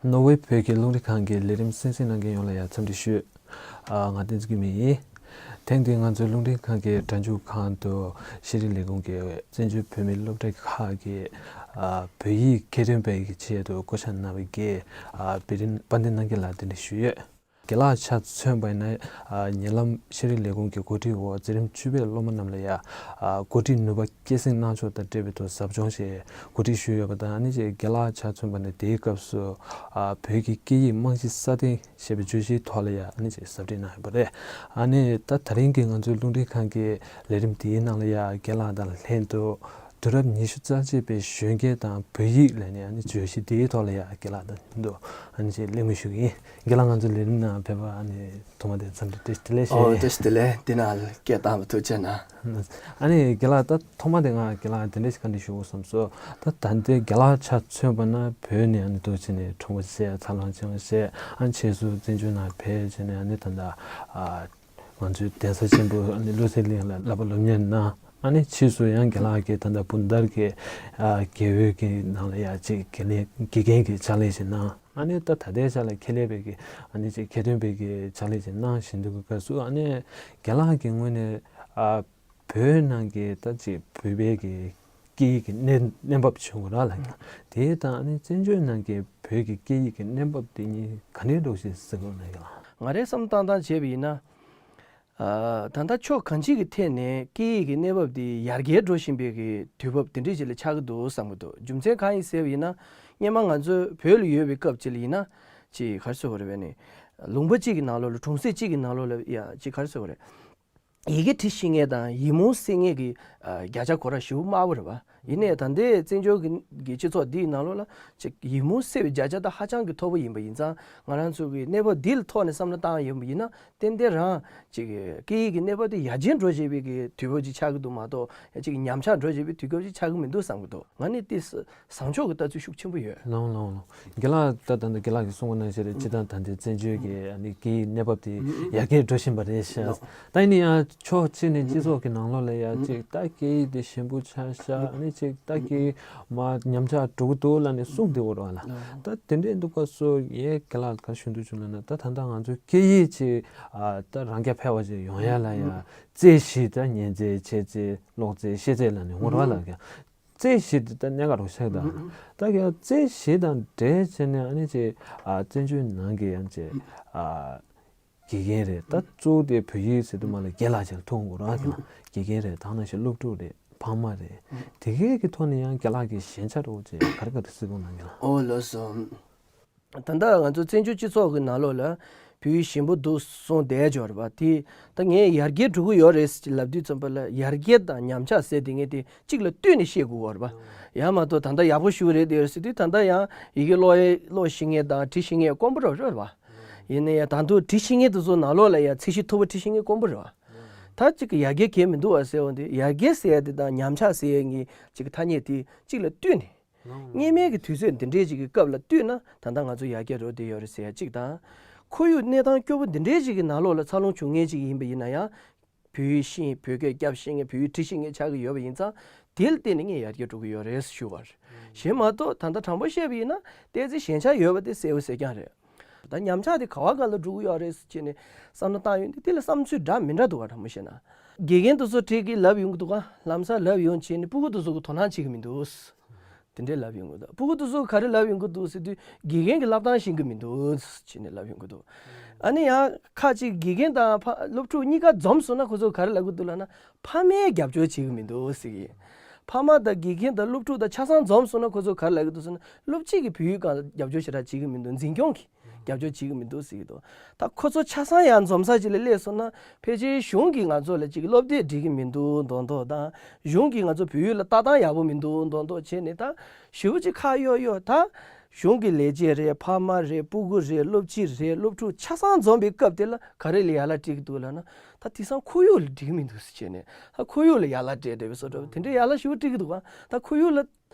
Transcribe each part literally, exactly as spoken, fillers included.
ནོར་ཝེ་བོད་ཀྱི་རླུང་འཕྲིན་ཁང་གི་ལས་རིམ་གསན་གཟིགས་གནང་མཁན་ཡོངས་ལ་ཡང་འཚམས་འདྲི་ཞུ། ཨ། ང་བསྟན་འཛིན་སྐྱིད་མེད་ཡིན། ཐེངས་འདིའི་ང་ཚོའི་རླུང་འཕྲིན་ཁང་གི་སྒྲ་འཇུག་ཁང་དུ་ཤེས་རིག་ལས་ཁུངས་ཀྱི་བཙན་བྱོལ་བོད་མིའི་སློབ་གྲྭ་ཁག་གི་ཨ། བོད་ཡིག་ཁྱད་ལྡན་པའི་གི་ཆེད་དུ་བསྐོ་བཞག་གནང་བའི་གི་ཨ། བེ་རིན་དཔལ་ལྡན་རྣམ་རྒྱལ་ལགས་གདན་འདྲེན་ཞུས་ཡོད། རྒན་ལགས་ཆ་མཚོན་པ་ཡིན་ན། ཨ། ཉེ་ལམ་ཤེས་རིག་ལས་ཁུངས་ཀྱི་འགོ་ཁྲིད་འོག་འཛིན་རིམ་བཅུ་པའི་སློབ་མ་རྣམས་ལ་ཡང་། ཨ། འགོ་ཁྲིད་ནུས་པ་སྐྱེད་སྲིང་གནང་ཕྱོགས་དང་འབྲེལ་བའི་ཐོག་ཟབ་སྦྱོང་ཞིག་གོ་སྒྲིག་ཞུས་ཡོད་པ་དང་། ཨ་ནི་ཅིག་རྒན་ལགས་ཆ་མཚོན་པ་ནི་དེའི་སྐབས་སུ། ཨ། བོད་ཀྱི་སྐད་ཡིག་རྨང་གཞི་སྲ་བརྟན་ཞེས་པའི་བརྗོད་གཞིའི་ཐོག་ལ་ཡང་ཨ་ནི་ཅིག་ཟབ་ཁྲིད་གནང་ཡོད་པ་རེད། ཨ་ནི་ད་ད་རིང་གི་ང་ཚོའི་རླུང་འཕྲིན་ཁང་གི་ལས་རིམ་དེའི་ནང་ལ་ཡང་རྒན་ལགས་དང་ལྷན་དུ། དུས་རབས་ཉི་ཤུ་རྩ་གཅིག་པའི་གཞོན་སྐྱེས་དང་བོད་ཡིག་ལབ་ནས་ཨ་ནི་བརྗོད་གཞི་དེའི་ཐོག་ལ་ཡང་རྒན་ལགས་དང་མཉམ་དུ་ཨ་ནི་ཅིག་གླེང་མོལ་ཞུ་གི་ཡིན། རྒན་ལགས་ང་ཚོའི་ལས་རིམ་ནང་ཕེབས་པར་ཨ་ནི་ཐོག་མ་དེ་འཚམས་འདྲི་བཀྲ་ཤིས་བདེ་ལེགས་ཞུ། ཨོ། བཀྲ་ཤིས་བདེ་ལེགས། འདི་ནང་སྐད་བཏང་བ་ཐུགས་རྗེ་གནང་། ཨ་ནི་རྒན་ལགས་ད་ཐོག་མ་དེ་ང་རྒན་ལགས་དེ་འདྲ་ཞིག་བཀའ་འདྲི་ཞུ་དགོས་བསམ་སོང་། ད་ད་ལྟའི་རྒན་ལགས་ཆ་མཚོན་པ་ན་བོད་ནས་ཨ་ནི་འདུག་བྱས་ནས་གྲོང་པ་བཤད། འཚར་ལོངས་བྱུང་བ་བཤད། ཨ་ནི་ཕྱིས་སུ་བཙན་བྱོལ་ནང་ཕེབས་བྱས་ནས་ཨ་ནི་ད་ལྟ་ཨ། ང་ཚོའི་གདན་ས་ཆེན་པོ་ཨ་ནི་བློ་གསལ་གླིང་ལ་བསླབ་པ་སློབ་གཉེར་གནང་། ཨ་ནི་ཕྱིས་སུ་ཡང་རྒན་ལགས་ཀྱིས་ད་ལྟ་སྤུན་ཟླར་གྱི་ཨ་དགེ་འོས་ཀྱི་ནང་ལ་ཡང་ཅིག་དགེ་ལས་དགེ་རྒན་གྱི་ཕྱག་ལས་ཤིག་གནང་། ཨ་ནི་ད་ད་ལྟའི་ཆ་ལ་ཁྱད་ལས་པའི་གི་ཨ་ནི་ཅིག་ཁྱད་ལྡན་པའི་གི་ཕྱག་ལས་ཤིག་གནང་བཞིན་དུ་གི་སྐབས་སུ། ཨ་ནི་རྒན་ལགས་ཀྱི་ངོས་ནས་ཨ་བོད་ནང་གི་ད་ཅིག་བོད་པའི་གི་སྐད་ཡིག་གི་གནས་གནས་བབ་བྱུང་བ་ར་ལ་ཡང་དེ་དང་། ཨ་ནི་བཙན་བྱོལ་ནང་གི་བོད་ཀྱི་སྐད་ཡིག་གི་གནས་བབ་དེ་གཉིས་ག་འདྲའི་འདྲ་ཞིག་གཟིགས་ཀྱི་ཡོད་ལགས། ང་རའི་བསམ་བློ་བཏང་སྟངས་བྱས་པ་ཡིན་ན། ཨ། ད་ལྟ་ཕྱོགས་གང་ཅིའི་ཐད་ནས་སྐད་ཡིག་གི་གནས་བབ་དེ་ཡར་རྒྱས་འགྲོ་བཞིན་པའི་གི་དུས་བབ་དེ་འདྲ་ཞིག་ལ་ཆགས་ཀྱི་འདུག་བསམ་གྱི་འདུག་རྒྱུ་མཚན་གང་ཡིན་ཟེར་བ་ཡིན་ན། སྔོན་མ་ང་ཚོ་བོད་ལ་ཡོད་པའི་སྐབས་ཅིག་ལ་ཡིན་ན། ཅིག་ག་རེ་ཟེར་དགོས་རེད་པས་ནི། ལུང་པ་གཅིག་གི་ནང་ལོགས་ལ། གྲོང་གསེབ་གཅིག་གི་ནང་ལོགས་ལ་ཡ་ཅིག་ག་རེ་ཟེར་དགོས་རེད། ཡི་གེ་འབྲི་ཤེས་མཁན་དང་ཡིག་རྨོངས་སེལ་མཁན་གྱི་ཨ་བརྒྱ་ཆ་ཁོ་རང་ཞེ་པོ་དམའ་པོ་རེད་པ། ཡིན་ནའི་ད་ལྟའི་བཙན་བྱོལ་གྱི་གི་སྤྱི་ཚོགས་འདིའི་ནང་ལོགས་ལ་ཅིག་ཡིག་རྨོངས་སེལ་བའི་བརྒྱ་ཆ་ད་ཧ་ཅང་གི་མཐོ་པོ་ཡིན་པ་ཡིན་ཙང་། ང་རང་ཚོ་གི་གནས་བབ་འདི་ལ་ཐོག་ནས་བསམ་བློ་བཏང་ཡོང་བ་ཡིན་ན། ཏན་ཏན་རང་ཅིག་སྐད་ཡིག་གི་གནས་བབ་དེ་ཡར་རྒྱས་འགྲོ་བཞིན་པའི་གི་དུས་བབ་ཅིག་ཆགས་ཀྱི་འདུག་མ་གཏོགས། ཡང་ཅིག་ཉམས་ཆག་འགྲོ་བཞིན་པའི་དུས་སྐབས་ཅིག་ཆགས་ཀྱི་མི་འདུག་བསམ་གྱི་འདུག་ང་ནི་དེ་བཟང་ཕྱོགས་ཀྱི་ལྟ་ཚུལ་ཤུགས་ཆེན་པོ་ཡོད། ལགས་ལགས་ལགས། རྒན་ལགས་ད་ད་ལྟ་རྒན་ལགས་ཀྱིས་གསུངས་པ་ནང་བཞིན་རེད། སྤྱིར་བཏང་ད་ལྟའི་བཙན་བྱོལ་གྱི་ཨ་ནི་སྐད་ཡིག་གནས་བབ་དེ་ཡར་རྒྱས་འགྲོ་བཞིན་པ་རེད་ཤག་ད་ཡིན་ན་ཡང་ཕྱོགས་གཅིག་ནས་སྤྱི་ཚོགས་ཀྱི་ནང་ལོགས་ལ་ཡང་ཅིག་ད་སྐད་ཡིག་དེ་ཞན་པོ་ཆགས་ཤག་ཨ་ནི་ཅིག་ད་སྐད་ཡིག་མར་ཉམས་ཆག་འགྲོ་གི་འདུག་ལབ་ནས་གསུངས་བསྡད་ཡོད་རེད་པ་ལགས། ད་དེ་འདྲའི་འདུག་སྐབས་སུ་ངས་རྒན་ལགས་ག་རེ་ཞུ་འདོད་བྱུང་ལབ་ན། ད་ད་ལྟ་ང་ཚོའི་སྐད་ཡིག་ཅིག་ཨ་ད་རང་རྐྱ་འཕེར་བ་ཅིག་ཡོང་ཡ་ལ་ཡང་རྩོད་གཞི། ད་ཉན་རྩོད། འཆད་རྩོད། ཀློག་རྩོད། ཤེས་རྩོད་ལབ་ནས་ངོ་ར་ལ་ཀྱང་རྩོད་གཞི་དེ་ད་གནད་འགག་རུ་ཆགས། ད་ད་ཀྱང་རྩོད་གཞི་དང་འབྲེལ་བྱས་ནས་ཨ་ནི་ཅིག་ཨ་བཙན་བྱོལ་ནང་གི་ཡང་ཅིག་ཨ་དགེ་རྒན་རེད། ད་གཙོ་བོ་དེ་བོད་ཡིག་ཟེར་དུས་མ་ལ་རྒན་ལགས་ཅིག་ལ་ཐུག་དགོས་ར། ཀྱང་དགེ་རྒན་རེད། དེ་ནང་བཞིན་སློབ་ཕྲུག་རེད། ཕ་མ་རེད། དེ་གའི་གི་ཐོག་ནས་ཡང་རྒན་ལགས་ཀྱི་ཞན་ཆ་འདྲ་བོ་ཅིག་ག་རེ་ག་རེ་གཟིགས་ཀྱི་ཡོད་ན་རྒན་ལགས། ཨོ་ལགས་སོ། ད་ལྟ་ང་ཚོ་བཙན་བྱོལ་སྤྱི་ཚོགས་ཀྱི་ནང་ལོགས་ལ་བོད་ཡིག་ཞན་པོ་འདུག་གསུངས་བསྡད་ཡོད་རེད་པ། དེ་ད་ངས་ཡར་རྒྱས་འགྲོ་གི་ཡོད་རེད་ལབ་དུས་ཙམ་པ་ལ། ཡར་རྒྱས་དང་ཉམས་ཆག་ཟེར་དེ་ངས་དེ་གཅིག་ལ་ལྟོས་ནས་བཤད་དགོས་པ་རེད་པ། ཡང་མ་གཏོགས་ད་ལྟ་ཡག་པོ་ཞེ་པོ་རེད་དེ་ཟེར་དུས། ད་ལྟ་ཡང་ཡི་གེ་ཀློག་ཀློག་ཤེས་མཁན་དང་འབྲི་ཤེས་མཁན་དཀོན་པོ་རང་རེད་པ། ཡིན་ན་ཡང་ད་དུང་འབྲི་ཤེས་མཁན་དེ་ཚོ་ནང་ལོགས་ལ་ཡང་ཚད་གཞི་མཐོ་པོ་འབྲི་ཤེས་མཁན་དཀོན་པོ་རེད་པ། ད་གཅིག་གི་ཡར་རྒྱས་གང་ཡང་མི་འདུག་པ་ཟེར་བ་འདི། ཡར་རྒྱས་ཟེར་ཡ་དེ་དང་ཉམས་ཆག་ཟེར་ཡ་གཉིས་གཅིག་གི་ཐ་སྙད་དེ་གཅིག་ལ་ལྟོས་ནས། སྔོན་མའི་གི་དུས་ཚོད་འདི་འདྲའི་ཅིག་གི་སྐབས་ལ་ལྟོས་ན་ད་ལྟ་ང་ཚོ་ཡར་རྒྱས་འགྲོ་བསྡད་ཡོད་རེད་ཟེར་ཡ་གཅིག་དང་། ཁོར་ཡུག་གནས་སྟངས་སྐྱོ་པོ་འདི་འདྲའི་ཅིག་གི་ནང་ལོགས་ལ་འཚར་ལོངས་བྱུང་མཁན་ཅིག་ཡིན་པ་ཡིན་ན་ཡང་། བོད་ཡིག་ཤེས། བོད་སྐད་རྒྱབ་ཤེས་མཁན། བོད་ཡིག་འབྲི་ཤེས་མཁན་ཆགས་ཀྱི་ཡོད་པ་ཡིན་ཙང་། དེ་ལ་བརྟེན་ནས་ངས་ཡར་རྒྱས་འགྲོ་གི་ཡོད་རེད་ཞུ་བ་རེད། གཞན་མ་གཏོགས་ད་ལྟ་དྲང་པོ་བཤད་པ་ཡིན་ན་ཏོག་ཙམ་ཞན་ཆ་ཡོད་པ་དེ་གསལ་པོ་གསལ་རྐྱང་རེད། ད་ཉམས་ཆག་དེ་ག་བ་ག་ལ་འགྲོ་གི་ཡོད་རེད་ཟེར་བྱས་ནས་བསམ་བློ་བཏང་ཡོང་དུས། དེ་ལ་བསམ་ཚུལ་འདྲ་མི་འདྲ་འདུག་ག་དྲང་པོ་བཤད་ན། དགེ་རྒན་དེ་ཚོ་གྲས་ཀྱིས་ལབ་ཡོང་གི་འདུག་ག་ལམ་སང་ལབ་ཡོང་བྱས་ནས་སྤུ་གུ་དེ་ཚོ་གིས་དོ་སྣང་བྱེད་ཀྱི་མི་འདུག་དེ་འདྲས་ལབ་ཡོང་གི་འདུག་སྤུ་གུ་དེ་ཚོ་ག་རེ་ལབ་ཡོང་གི་འདུག་ཟེར་དུས། དགེ་རྒན་གྱི་ལབ་སྟངས་ཤེས་ཀྱི་མི་འདུག་ཟེར་བྱས་ནས་ལབ་ཡོང་གི་འདུག་ཨ་ནི་ཡང་ཁ་ཅིག་དགེ་རྒན་དང་ཕ་སློབ་ཕྲུག་གཉིས་ཀ་འཛོམས་སོང་ན་ཁོ་ཚོ་ག་རེ་ལབ་ཀྱི་འདུག་ལབ་ན། ཕ་མས་རྒྱབ་སྐྱོར་བྱེད་ཀྱི་མི་འདུག་ཟེར་གྱི། ཕ་མ་དང་དགེ་རྒན་དང་སློབ་ཕྲུག་དང་ཆ་ཚང་འཛོམས་སོང་ན་ཁོ་ཚོ་ག་རེ་ལབ་ཀྱི་འདུག་ཟེར་ན། སློབ་སྤྱི་གིས་བོད་ཡིག་སྒང་རྒྱབ་སྐྱོར་ཞེ་དྲག་བྱེད་ཀྱི་མི་འདུག་འཛིན་སྐྱོང་གིས་རྒྱབ་སྐྱོར་བྱེད་ཀྱི་མི་འདུག་ཟེར་གྱི་འདུག་ད་ཁོ་ཚོ་ཆ་ཚང་ཡར་འཛོམས་ས་ཅིག་ལ་སླེབས་སོང་ན། ཕལ་ཆེར་གཞུང་གིས་ང་ཚོ་ལ་ཅིག་སློབ་དེབ་སྒྲིག་གི་མི་འདུག་མདོག་མདོག་དང་། གཞུང་གིས་ང་ཚོ་བོད་ཡིག་ལ་ལྟ་སྟངས་ཡག་པོ་མི་འདུག་མདོག་མདོག་བྱས་ནས། ད་ཞེ་པོ་ཅིག་ཁག་གཡོག་གཡོག་ད་གཞུང་གི་ལས་བྱེད་རེད། ཕ་མ་རེད། སྤུ་གུ་རེད། སློབ་སྤྱི་རེད། སློབ་ཕྲུག་ཆ་ཚང་འཛོམས་པའི་སྐབས་དེ་ལ་ག་རེ་ལ་ཡ་ལན་སྤྲད་ཀྱི་འདུག་ལབ་ན། ད་དེང་སང་ཁོར་ཡུག་ལ་འགྲིག་གི་མི་འདུག་ཟེར་བྱས་ནས། ད་ཁོར་ཡུག་ལ་ཡ་ལན་སྤྲད་བསྡད་པའི་བཟོ་འདྲ་དེ་འདྲའི་ཡ་ལན་ཞེ་པོ་སྤྲད་ཀྱི་འདུག་ག་ད་ཁོར་ཡུག་ལ་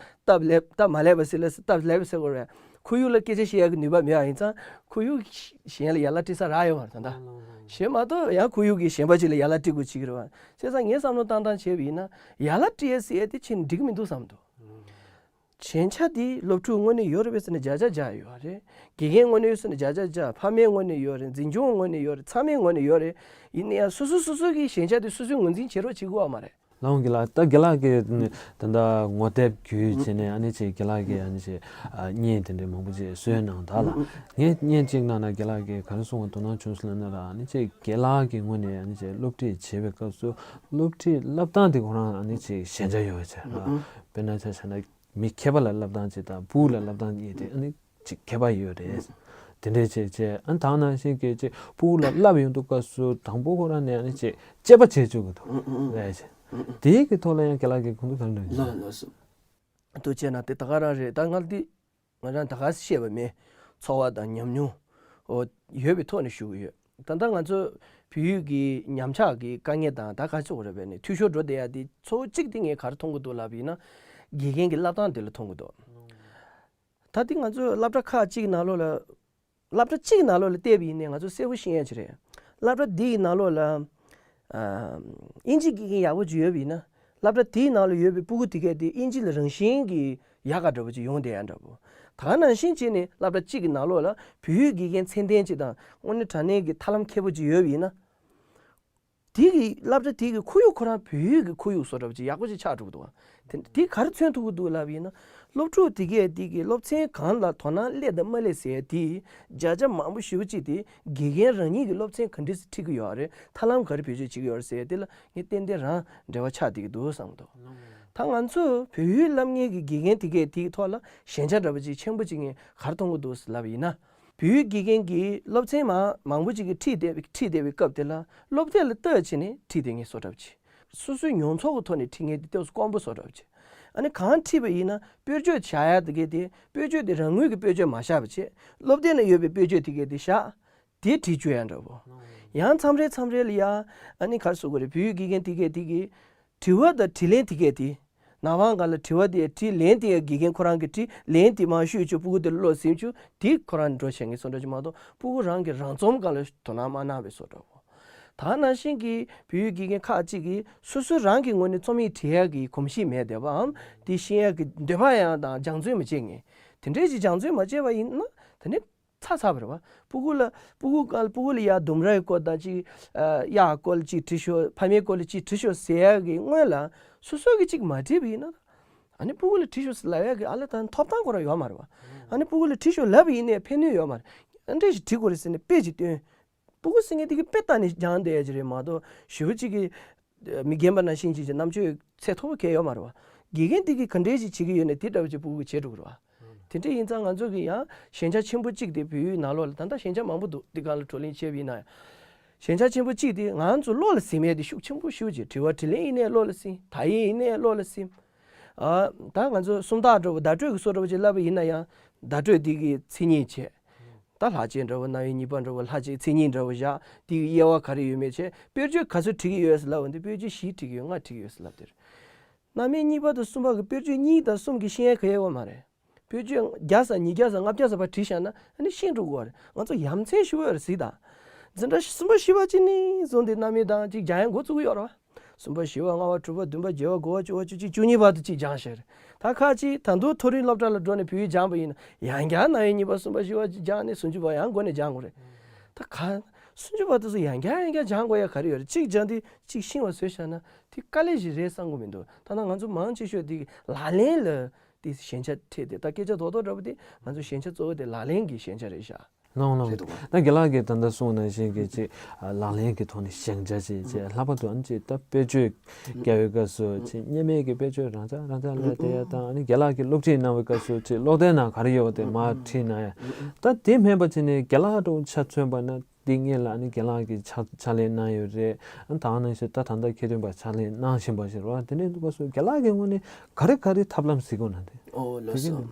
སྟབས་ལེགས། སྟབས་མ་ལེགས་པ་ཟེར་ལ་སྟབས་ལེགས་པ་ཟེར་དགོས་རེད། ཁོར་ཡུག་ལ་སྐད་ཆ་བཤད་ཡག་གི་ནུས་པ་མེད་པ་ཡིན་ཙང་། ཁོར་ཡུག་གཞན་ལ་ཡ་ལན་སྤྲད་ས་རག་ཡོད་མ་རེད་ད་ལྟ། གཞན་མ་གཏོགས་ཡང་ཁོར་ཡུག་གི་གཞན་པ་ཅིག་ལ་ཡ་ལན་སྤྲད་དགོས་བྱེད་ཀྱི་རེད་པ། བྱས་ཙང་ངས་བསམ་བློ་བཏང་སྟངས་བྱས་པ་ཡིན་ན། ཡ་ལན་སྤྲད་ཡས་ཟེར་ཡས་དེ་ཕྱིན་འགྲིག་གི་མི་འདུག་བསམ་འདུག་ཞན་ཆ་དེ་སློབ་ཕྲུག་ངོས་ནས་ཡོད་རེད་པས་ཟེར་ནས་བརྒྱ་ཆ་བརྒྱ་ཡོད་རེད། དགེ་རྒན་ངོས་ནས་ཡོད་ཟེར་ནས་བརྒྱ་ཆ་བརྒྱ། ཕ་མའི་ངོས་ནས་ཡོད་རེད། འཛིན་སྐྱོང་ངོས་ནས་ཡོད་རེད། ཚང་མའི་ངོས་ནས་ཡོད་རེད། ཡིན་ན་ཡང་སོ་སོ་སོ་སོ་གི་ཞན་ཆ་དེ་སོ་སོས་ངོས་འཛིན་བྱེད་རོགས་བྱེད་དགོས་པ་མ་རེད། ལགས་འོང་། རྒན་ལགས། ད་རྒན་ལགས་ཀྱིས་ད་ལྟ་ངོ་དེབ་བརྒྱུད་བྱས་ནས་ཨ་ནི་ཅིག་རྒན་ལགས་ཀྱིས་ཨ་ནི་ཅིག་ཨ་བརྙན་དེ་འདྲའི་མང་པོ་ཅིག་བཟོས་གནང་། ད་ལ་ངས་བརྙན་གཅིག་ནང་ན་རྒན་ལགས་ཀྱིས་ག་རེ་གསུངས་པ་དོ་སྣང་བྱུང་སོང་ལབ་ན། ཨ་ནི་ཅིག་རྒན་ལགས་ཀྱི་ངོས་ནས་ཨ་ནི་ཅིག་སློབ་ཁྲིད་བྱེད་པའི་སྐབས་སུ་སློབ་ཁྲིད་བསླབ་སྟངས་དེ་ཁོ་རང་ཨ་ནི་ཅིག་ཞན་ཆ་ཡོད་པ་བྱས། དཔེར་ན་ཆ་བཞག་ན་མི་མཁས་པ་ལ་བསླབ་སྟངས་ཅིག་དང་ཕྲུ་གུ་ལ་བསླབ་སྟངས་གཉིས་དེ་ཨ་ནི་ཅིག་ཁྱད་པར་ཡོད་རེད། དེ་འདྲས་བྱས་བྱས་ཨ་ནི་ད་ག་ནང་བཞིན་གྱི་ཅིག་ཕྲུ་གུ་ལ་བསླབ་ཡོང་དུས་སྐབས་སུ་དང་པོ་ཁོ་རང་ནས་ཨ་ནི་ཅིག་དཔྱད་པ་བྱེད་བཅུག་གི་འདུག་ལས་བྱས། དེའི་གི་ཐོག་ལ་ཡང་རྒན་ལགས་ཀྱིས་གོ་འདུག་ག་འདྲ་ཡིན། ལགས་ལགས་སོ། འདུག་བྱས་ན་དེ་ད་ག་རང་རེད། ད་ང་འདི་ང་རང་ད་ག་བཤད་པ་མེད། ཚོར་བ་དང་ཉམས་མྱོང་ཨོ་ཡོད་པའི་ཐོག་ནས་ཞུ་གི་ཡོད། ད་ལྟ་ང་ཚོ་བོད་ཡིག་གི་ཉམས་ཆག་གི་དཀའ་ངལ་དང་ད་ག་ཚོད་རེད་པས་ནས་འཐུས་ཤོར་འགྲོ་བསྡད་ཡ་དེ་གཙོ་བོ་གཅིག་དེ་ངས་ག་རེ་མཐོང་གི་འདུག་ལབ་ཡིན་ན། དགེ་རྒན་གྱི་བསླབ་སྟངས་དེ་ལ་མཐོང་གི་འདུག་ད་ལྟ་ང་ཚོ་སློབ་གྲྭ་ཁག་གཅིག་ནང་ལོགས་ལ། སློབ་གྲྭ་གཅིག་ནང་ལོགས་ལ་བལྟས་པ་ཡིན་ནའི་ང་ཚོ་གསལ་པོ་ཤེས་ཡ་ཅིག་རེད། སློབ་གྲྭ་འདིའི་ནང་ལོགས་ལ་ཨ་ཨིན་ཇི་དགེ་རྒན་ཡག་པོ་ཅིག་ཡོད་པ་ཡིན་ན། སློབ་གྲྭ་དེའི་ནང་ལ་ཡོད་པའི་ཕྲུ་གུ་དེ་གས་དེ་ཨིན་ཇི་ལ་རང་བཞིན་གྱིས་ཡག་ག་འདྲ་པོ་ཅིག་ཡོང་བསྡད་ཡ་འདྲ་པོ། ད་ག་ནང་བཞིན་བྱས་ནས་སློབ་གྲྭ་གཅིག་གི་ནང་ལོགས་ལ་བོད་ཡིག་དགེ་རྒན་ཚད་ལྡན་ཅིག་དང་དངོས་གནས་དྲང་གནས་ཀྱི་ཐབས་ལམ་མཁས་པོ་ཅིག་ཡོད་པ་ཡིན་ན། དེ་གི་སློབ་གྲྭ་དེ་གི་ཁོར་ཡུག་ཁོ་རང་བོད་ཡིག་གི་ཁོར་ཡུག་བཟོ་འདྲ་པོ་ཅིག་ཡག་པོ་ཅིག་ཆགས་འགྲོ་གི་འདུག་བ། དེ་དེ་ག་རེ་མཚོན་ཐུབ་ཀྱི་འདུག་ལབ་ཡིན་ན། སློབ་ཕྲུག་དེ་གས་དེ་གི་སློབ་ཚན་གང་ལ་དོ་སྣང་སླེབས་དང་མ་སླེབས་ཟེར་ཡ་དེ་བརྒྱ་ཆ་མང་པོ་ཞེ་པོ་ཅིག་དེ་དགེ་རྒན་རང་ཉིད་ཀྱི་སློབ་ཚན་ག་འདྲས་སེ་ཁྲིད་ཀྱི་ཡོད་རེད། ཐབས་ལམ་ག་རེ་བེད་སྤྱོད་བྱེད་ཀྱི་ཡོད་རེད་ཟེར་ཡ་དེ་ལ་ངས་ཏན་ཏན་རང་འབྲེལ་བ་ཆགས་བསྡད་ཀྱི་འདུག་བསམ་གྱི་འདུག་ད་ང་ཚོ་བོད་ཡིག་བསླབ་མཁན་གྱི་དགེ་རྒན་དེ་གས་དེའི་ཐོག་ལ་ཞན་ཆ་འདྲ་པོ་ཅིག་ཆེན་པོ་ཅིག་ངས་ག་རེ་མཐོང་གི་འདུག་ལབ་ཡིན་ན། བོད་ཡིག་དགེ་རྒན་གྱིས་སློབ་ཚན་མང་མང་པོ་ཅིག་གི་ཁྲིད་བསྡད་པའི་ཁྲིད་བསྡད་པའི་སྐབས་དེ་ལ་སློབ་དེབ་ལ་ལྟ་བྱས་ནས་ཁྲིད་བསྡད་མཁན་བཟོ་འདྲ་པོ་ཅིག་སོ་སོའི་མྱོང་ཚོར་གྱི་ཐོག་ནས་ཁྲིད་མཁན་དེ་ཏོག་ཙམ་དཀོན་པོ་བཟོ་འདྲ་པོ་ཅིག་ཨ་ནི་གང་ཁྲིད་པ་ཡིན་ན་དཔེར་བརྗོད་བྱ་ཡ་དེ་གས་དེ་དཔེར་བརྗོད་དེ་རང་ངོས་ཀྱི་དཔེར་བརྗོད་མ་བཞག་པ་བྱས། སློབ་དེབ་ན་ཡོད་པའི་དཔེར་བརྗོད་དེ་གས་དེ་བཞག་དེ་བྲིས་བཅུག་ཡ་འདྲ་པོ། ཡང་མཚམས་རེ་མཚམས་རེ་ལ་ཡ་ཨ་ནི་ག་རེ་ཟེར་དགོས་རེད། བོད་ཡིག་དགེ་རྒན་དེ་གས་དེ་གས་དྲི་བ་དང་དྲིས་ལན་དེ་གས་དེ། ནང་པའི་སྒང་ལ་དྲི་བ་དེ་དྲིས། ལན་དེ་ཡང་དགེ་རྒན་ཁོ་རང་གིས་དྲིས། ལན་དེ་མར་ཤོད་བཅུག་ཕྲུ་གུ་དེ་ལ་ཀློག་ཟིན་བཅུག་དེ་ཁོ་རང་འགྲོ་བྱེད་མཁན་བཟོ་འདྲ་ཅིག་མ་གཏོགས། ཕྲུ་གུ་རང་གི་རང་རྩོམ་སྒང་ལ་དོ་སྣང་མ་གནང་བའི་བཟོ་འདྲ་བོ། ད་ནང་བཞིན་གྱི་བོད་ཡིག་དགེ་རྒན་ཁག་ཅིག་གིས་སོ་སོ་རང་གི་ངོས་ནས་རྩོམ་ཡིག་བྲིས་ཡག་གི་གོམས་གཤིས་མེད་བསྡད་པའམ། དེ་ཤེས་ཡག་གི་འདོད་པ་ཡང་དང་སྦྱང་བརྩོན་མ་བྱེད་མཁན། དེ་འདྲས་ཅིག་སྦྱང་བརྩོན་མ་བྱས་པ་ཡིན་ན་དེ་ནི་ཚར་ཚར་བ་རེད་བ། ཕྲུ་གུ་ལ་ཕྲུ་གུ་སྒང་ལ་ཕྲུ་གུ་ལ་ཡ་ལྡུམ་རའི་སྐོར་དང་ཅིག་ཨ་གཡག་སྐོར་ལ་ཅིག་བྲིས་ཤོག་ཕ་མའི་སྐོར་ལ་ཅིག་བྲིས་ཤོག་ཟེར་ཡག་གི་སྔོན་ལ་སོ་སོ་གིས་ཅིག་མ་བྲིས་པ་ཡིན་ན། ཨ་ནི་ཕྲུ་གུ་ལ་བྲིས་ཤོག་ཟེར་ལབ་ཡག་གི་ཨ་ལས་ད་ཐོབ་ཐང་ཁོ་རང་ཡོད་མ་རེད་བ། ཨ་ནི་ཕྲུ་གུ་ལ་བྲིས་ཤོག་ལབ་པ་ཡིན་ནའི་ཕན་ནུས་ཡོད་མ་རེད། ཨ་འདྲས་ཞིག་བྲིས་དགོས་རེད་ཟེར་ནས་དཔེ་ཅིག་སྟོན། ཕྲུ་གུ་ཟེར་མཁན་དེ་གིས་དཔེ་ལྟ་ནས་སྦྱངས་བསྡད་ཡ་ཅིག་རེད་མ་གཏོགས་ཞེ་པོ་ཅིག་གིས་མི་རྒན་པ་ནང་བཞིན་ཅིག་གི་རྣམ་དཔྱོད་ཚད་མཐོ་པོ་གང་ཡང་ཡོད་མ་རེད་བ། དགེ་རྒན་དེ་གིས་ག་འདྲས་ཅིག་བྱེད་ཀྱི་ཡོད་ནའི་དེ་འདྲ་བོ་ཅིག་ཕྲུ་གུ་གིས་བྱེད་འགྲོ་གི་རེད་བ། དེ་འདྲ་ཡིན་ཙང་ང་ཚོ་གི་ཡང་ཞན་ཆ་ཆེན་པོ་གཅིག་དེ་བོད་ཡིག་ནང་ལོགས་ལ་ད་ལྟ་ཞན་ཆ་མང་པོ་འདུག་དེ་སྒང་ལ་བགྲོ་གླེང་བྱས་པ་ཡིན་ན་ཡང་། ཞན་ཆ་ཆེན་པོ་གཅིག་དེ་ང་ཚོ་བློ་ལ་ཟིན་ཡས་དེ་ཤུགས་ཆེན་པོ་ཞེ་པོ་ཅིག་དྲི་བ་དྲིས་ལན་ཡིན་ནའི་བློ་ལ་ཟིན། དག་ཡིག་ཡིན་ནའི་བློ་ལ་ཟིན། ཨ་ད་ང་ཚོ་སུམ་རྟགས་འདྲ་བོ་བརྡ་སྤྲོད་ཀྱི་སོ་འདྲ་བོ་ཅིག་བསླབ་པ་ཡིན་ན་ཡང་བརྡ་སྤྲོད་དེ་གི་མཚན་ཉིད་བྱས། ད་ལྷག་བཅས་འདྲ་བོ་རྣམ་དབྱེ་གཉིས་པ་འདྲ་བོ་ལྷག་བཅས་མཚན་ཉིད་འདྲ་བོ་བཞག་དེ་གི་དབྱེ་བ་ག་རེ་ཡོད་མེད་བྱས། དཔེར་བརྗོད་ག་ཚོད་བྲིས་ཀྱི་ཡོད་ཟེར་ལབ་པ་འདི་དཔེར་བརྗོད་བཞི་བྲིས་ཀྱི་ཡོད། ལྔ་བྲིས་ཀྱི་ཡོད་ཟེར་ལབ་དེ་རེད། རྣམ་དབྱེ་གཉིས་པ་དང་གསུམ་པ་གི་དཔེར་བརྗོད་གཉིས་དང་གསུམ་གྱི་ཤེས་ཡོན་གང་ཡང་ཡོད་མ་རེད། བེད་སྤྱོད་བརྒྱ་ཙམ་ཉིས་བརྒྱ་ཙམ་ལྔ་བརྒྱ་ཙམ་ཕར་བྲིས་བཞག་ན་ཨ་ནི་ཤེས་འགྲོ་གི་རེད། ང་ཚོ་ཡ་མཚན་ཞེ་པོ་ཡོད་རེད་གཟིགས་དང་། འཛིན་གྲྭ་གསུམ་པ་བཞི་པ་གཅིག་ནས་བཟུང་སྟེ་རྣམ་དབྱེ་དང་གཅིག་སྦྱང་ཡ་འགོ་བཙུགས་ཀྱི་ཡོད་རེད་བ། གསུམ་པ་བཞི་པ་ལྔ་པ་དྲུག་པ་བདུན་པ་བརྒྱད་པ་དགུ་པ་བཅུ་པ་བཅུ་གཅིག་བཅུ་གཉིས་བར་དུ་གཅིག་སྦྱངས་བཞག་རེད། ད་ཁ་ཅིག་ད་དུང་མཐོ་རིམ་སློབ་གྲྭ་ལ་འགྲོ་ནས་བོད་ཡིག་སྦྱངས་པ་ཡིན་ན་ཡང་བསྐྱར་རྣམ་དབྱེ་གཉིས་པ་གསུམ་པ་བཞི་པ་གཅིག་སྦྱངས་ནས་སུམ་ཅུ་པ་ཡང་འགོ་ནས་སྦྱང་དགོས་རེད། ད་ག་སུམ་ཅུ་པ་དེ་ཚོ་ཡང་བསྐྱར་ཡང་བསྐྱར་སྦྱང་དགོས་ཡ་ག་རེ་ཡོད་རེད། གཅིག་སྦྱངས་དུས་གཅིག་ཤེས་པ་བཟོས་བཞག་ན་དེ་དཀའ་ལས་ཞིག་རེད་བསམ་གྱི་མི་འདུག་ད་ལྟ་ང་ཚོ་མང་ཆེ་ཤོས་དེ་ལག་ལེན་ལ། དེ་ཞན་ཆ་འཕྲད་དེ་ད་སྐད་ཆ་རྡོག་རྡོག་འདྲ་པོ་དེ་ང་ཚོ་ཞན་ཆ་གཙོ་བོ་དེ་ལག་ལེན་གྱི་ཞན་ཆ་རེད་ཤག་ལོང་ལོང་། རེད་འདུག་ག་ད་རྒན་ལགས་ཀྱིས་ད་ལྟ་གསུངས་ནང་བཞིན་གྱི་ཅིག་ལག་ལེན་གྱི་ཐོག་ནས་ཞན་ཆ་ཅིག་ཅེས་ལྷག་པར་དུ་ཨ་ནི་ཅིག་ད་དཔེ་བརྗོད་རྒྱག་པའི་སྐབས་སུ་ཅིག་སྔོན་མའི་གི་དཔེ་བརྗོད་རང་འཇགས་རང་འཇགས་ལབ་བསྡད་ཡ་དང་ཨ་ནི་རྒན་ལགས་ཀྱིས་སློབ་ཁྲིད་གནང་བའི་སྐབས་སུ་ཅིག་ཀློག་དེབ་ནང་ག་རེ་ཡོད་དེ་མར་བྲིས་གནང་ཡ། ད་དེ་མིན་པ་ཅིག་ནས་རྒན་ལགས་འདྲ་བོ་ཆ་མཚོན་པ་ན། འདི་སྔོན་ལ་ཨ་ནི་རྒན་ལགས་ཀྱིས་ཕྱག་ཕྱག་ལས་གནང་ཡོད་རེད། ཨ་ནི་ད་ག་ནང་བཞིན་ད་ད་ལྟ་ཁྱད་ཐོན་པ་ཕྱག་ལས་གནང་བཞིན་པ་ཞིག་རེད་བ། དེ་འདྲའི་འདུག་པ་སོ་རྒན་ལགས་ཀྱི་ངོས་ནས་ག་རེ་ག་རེ་ཐབས་ལམ་གཟིགས་དགོས་ན་དེ། ཨོ་ལགས་སོ།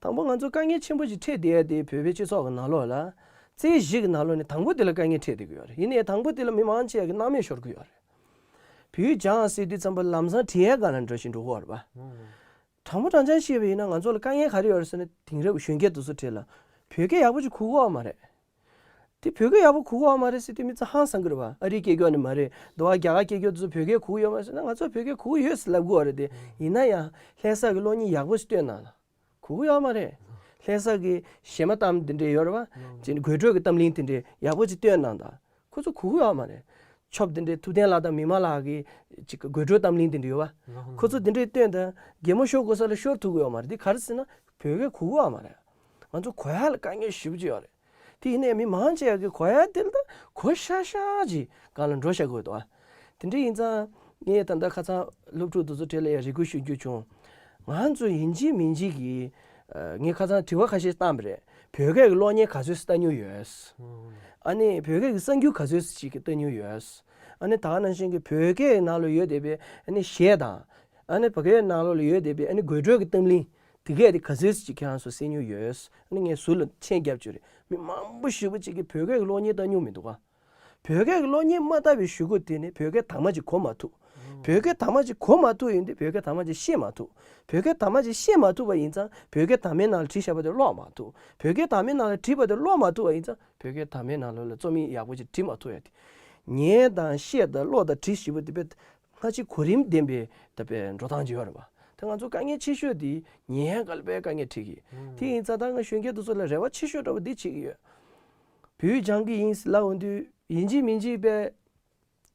དང་པོ་ང་ཚོ་དཀའ་ངལ་ཆེན་པོ་ཞིག་འཕྲད་བསྡད་ཡ་དེ་བོད་པའི་སྤྱི་ཚོགས་ཀྱི་ནང་ལོགས་ལ་རྩེ་གཞི་གི་ནང་ལོགས་ནས་དང་པོ་དེ་ལ་དཀའ་ངལ་འཕྲད་བསྡད་ཀྱི་ཡོད་རེད། ཡིན་ནའི་དང་པོ་དེ་ལ་མི་མང་ཆེ་བ་གི་སྣང་མེད་ཤོར་གྱི་ཡོད་རེད། བོད་ཡིག་སྦྱང་ཟེར་དུས་ཙམ་པ་ལམ་སང་བྲིས་ཡ་སྒང་ལ་འགྲོ་བཞིན་འགྲོ་གི་ཡོད་རེད་པ། དྲང་པོ་དྲང་རྐྱང་བཤད་པ་ཡིན་ན་ང་ཚོ་ལ་དཀའ་ངལ་ག་རེ་ཡོད་རེད་ཟེར་ན་དེང་རབས་གཞོན་སྐྱེས་དེ་ཚོ་གྲས་ལ་བོད་སྐད་ཡག་པོ་ཅིག་གོ་གི་ཡོད་མ་རེད། དེ་བོད་སྐད་ཡག་པོ་གོ་གི་ཡོད་མ་རེད་ཟེར་དུས་མི་ཚོ་ཧང་སང་གི་རེད་བ། ཨ་རིའི་སྐད་སྐྱོག་ནི་མ་རེད། འདི་བ་རྒྱ་གར་སྐད་སྐྱོག་དེ་ཚོ་བོད་སྐད་གོ་གི་ཡོད་མ་རེད་ཟེར་ན། ང་ཚོ་བོད་སྐད་གོ་གི་ཡོད་ཟེར་ལབ་གི་ཡོད་རེད་དེ། ཡིན་ན་ཡང་ལྷ་ས་གི་གློག་བརྙན་ཡག་པོ་ཞིག་སྟོན་གནང་ལ། གོ་གི་ཡོད་མ་རེད། ལྷ་ས་གི་གཞས་མ་གཏམ་དེ་འདྲས་ཡོད་རེད་བ། ཅིག་དགོད་བྲོ་གི་གཏམ་གླེང་དེ་འདྲས་ཡག་པོ་ཅིག་སྟོན་གནང་དང་། ཁོ་ཚོ་གོ་གི་ཡོད་མ་རེད། ཆོབ་དེ་འདྲས་ཐུབ་བསྟན་ལགས་དང་མི་མང་ལགས་ཀྱི་ཅིག་དགོད་བྲོ་གཏམ་གླེང་དེ་འདྲས་ཡོད་བ། ཁོ་ཚོ་དེ་འདྲས་སྟོན་དང་། གད་མོ་ཤོར་དགོས་ས་ལ་ཤོར་ཐུབ་གི་ཡོད་མ་རེད། དེ་ག་རེ་ཟེར་ན་བོད་སྐད་གོ་གི་ཡོད་མ་རེད། ང་ཚོ་གོ་ཡག་ལ་དཀའ་ངལ་ཞེ་པོ་ཅིག་ཡོད་རེད། དེ་ཡིན་ནའི་མི་མང་ཆེ་བ་གིས་གོ་ཡག་དེ་ལ་ད་གོ་ཤག་ཤག་ཅིག་སྒང་ལ་འགྲོ་བཞག་གི་འདུག་ཨ། དེ་འདྲ་ཡིན་ཙང་ངས་ད་ལྟ་ཁ་སང་སློབ་ཕྲུག་དེ་ཚོ་གྲས་ལ་ཡང་རེ་སྐུལ་ཞུ་རྒྱུ་བྱུང་། ང་ཚོ་ཡིན་གཅིག་མིན་གཅིག་གིས། ཨ། ངས་ཁ་སང་དྲི་བ་ཁ་ཤས་བཏང་བ་རེད། བོད་སྐད་ཀྱི་གློག་བརྙན་ག་ཚོད་ཙམ་ལྟ་མྱོང་ཡོད། ཨ་ནི་བོད་སྐད་ཀྱི་གསར་འགྱུར་ག་ཚོད་ཅིག་ལྟ་མྱོང་ཡོད། ཨ་ནི་ད་ག་ནང་བཞིན་གྱི་བོད་སྐད་ནང་ལ་ཡོད་བསྡད་པའི་ཨ་ནི་གཞས་དང་། ཨ་ནི་བོད་སྐད་ནང་ལོགས་ལ་ཡོད་བསྡད་པའི་ཨ་ནི་དགོད་བྲོ་གི་གཏམ་གླེང་དེ་གས་དེ་ག་ཚོད་ཅིག་ཁྱེད་རང་ཚོ་གསན་མྱོང་ཡོད། ཨ་ནི་ངས་ཟུར་ལ་མཆན་བརྒྱབ་བཅུག་རེད། མི་མང་པོ་ཞེ་པོ་ཅིག་གིས་བོད་སྐད་ཀྱི་གློག་བརྙན་ལྟ་མྱོང་མི་འདུག་ག། བོད་སྐད་ཀྱི་གློག་བརྙན་མ་ལྟ་བའི་གཞུག་གུ་དེ་ནི་བོད་སྐད་དག་མ་ཅིག་གོ་མ་ཐུབ། བོད་སྐད་དག་མ་ཅིག་གོ་མ་ཐུབ་ཡིན་དུས་བོད་སྐད་དག་མ་ཅིག་ཤེས་མ་ཐུབ། བོད་སྐད་དག་མ་ཅིག་ཤེས་མ་ཐུབ་པ་ཡིན་ཙང་བོད་སྐད་དག་མའི་ནང་ལ་བྲིས་བཞག་པ་དེ་ཀློག་མ་ཐུབ། བོད་སྐད་དག་མའི་ནང་ལ་བྲིས་པ་དེ་ཀློག་མ་ཐུབ་པ་ཡིན་ཙང་བོད་སྐད་དག་མའི་ནང་ལོགས་ལ་རྩོམ་ཡིག་ཡག་པོ་ཅིག་བྲིས་མ་ཐུབ་ཡ་དེ། ཉན་དང་བཤད་དང་ཀློག་དང་བྲིས་ཞེ་པོ་དེ་དཔེ་སྔ་ཕྱི་གོ་རིམ་ལྡན་པའི་ད་དཔེ་འགྲོ་སྟངས་ཅིག་ཡོད་རེད་པ། ད་ང་ཚོ་དཀའ་ངལ་ཆེ་ཤོས་དེ་ཉན་ཡ་སྒང་ལ་དཔེ་དཀའ་ངལ་འཕྲད་ཀྱི། དེ་ཡིན་ཙང་ད་ང་གཞོན་སྐྱེས་དེ་ཚོ་ལ་རེ་བ་ཆེ་ཤོས་འདྲ་པོ་འདི་བྱེད་ཀྱི་ཡོད། བོད་ཡིག་སྦྱང་གི་ཡིན་ཟེར་ལབ་འོང་དུས་ཡིན་གཅིག་མིན་གཅིག་དཔེ་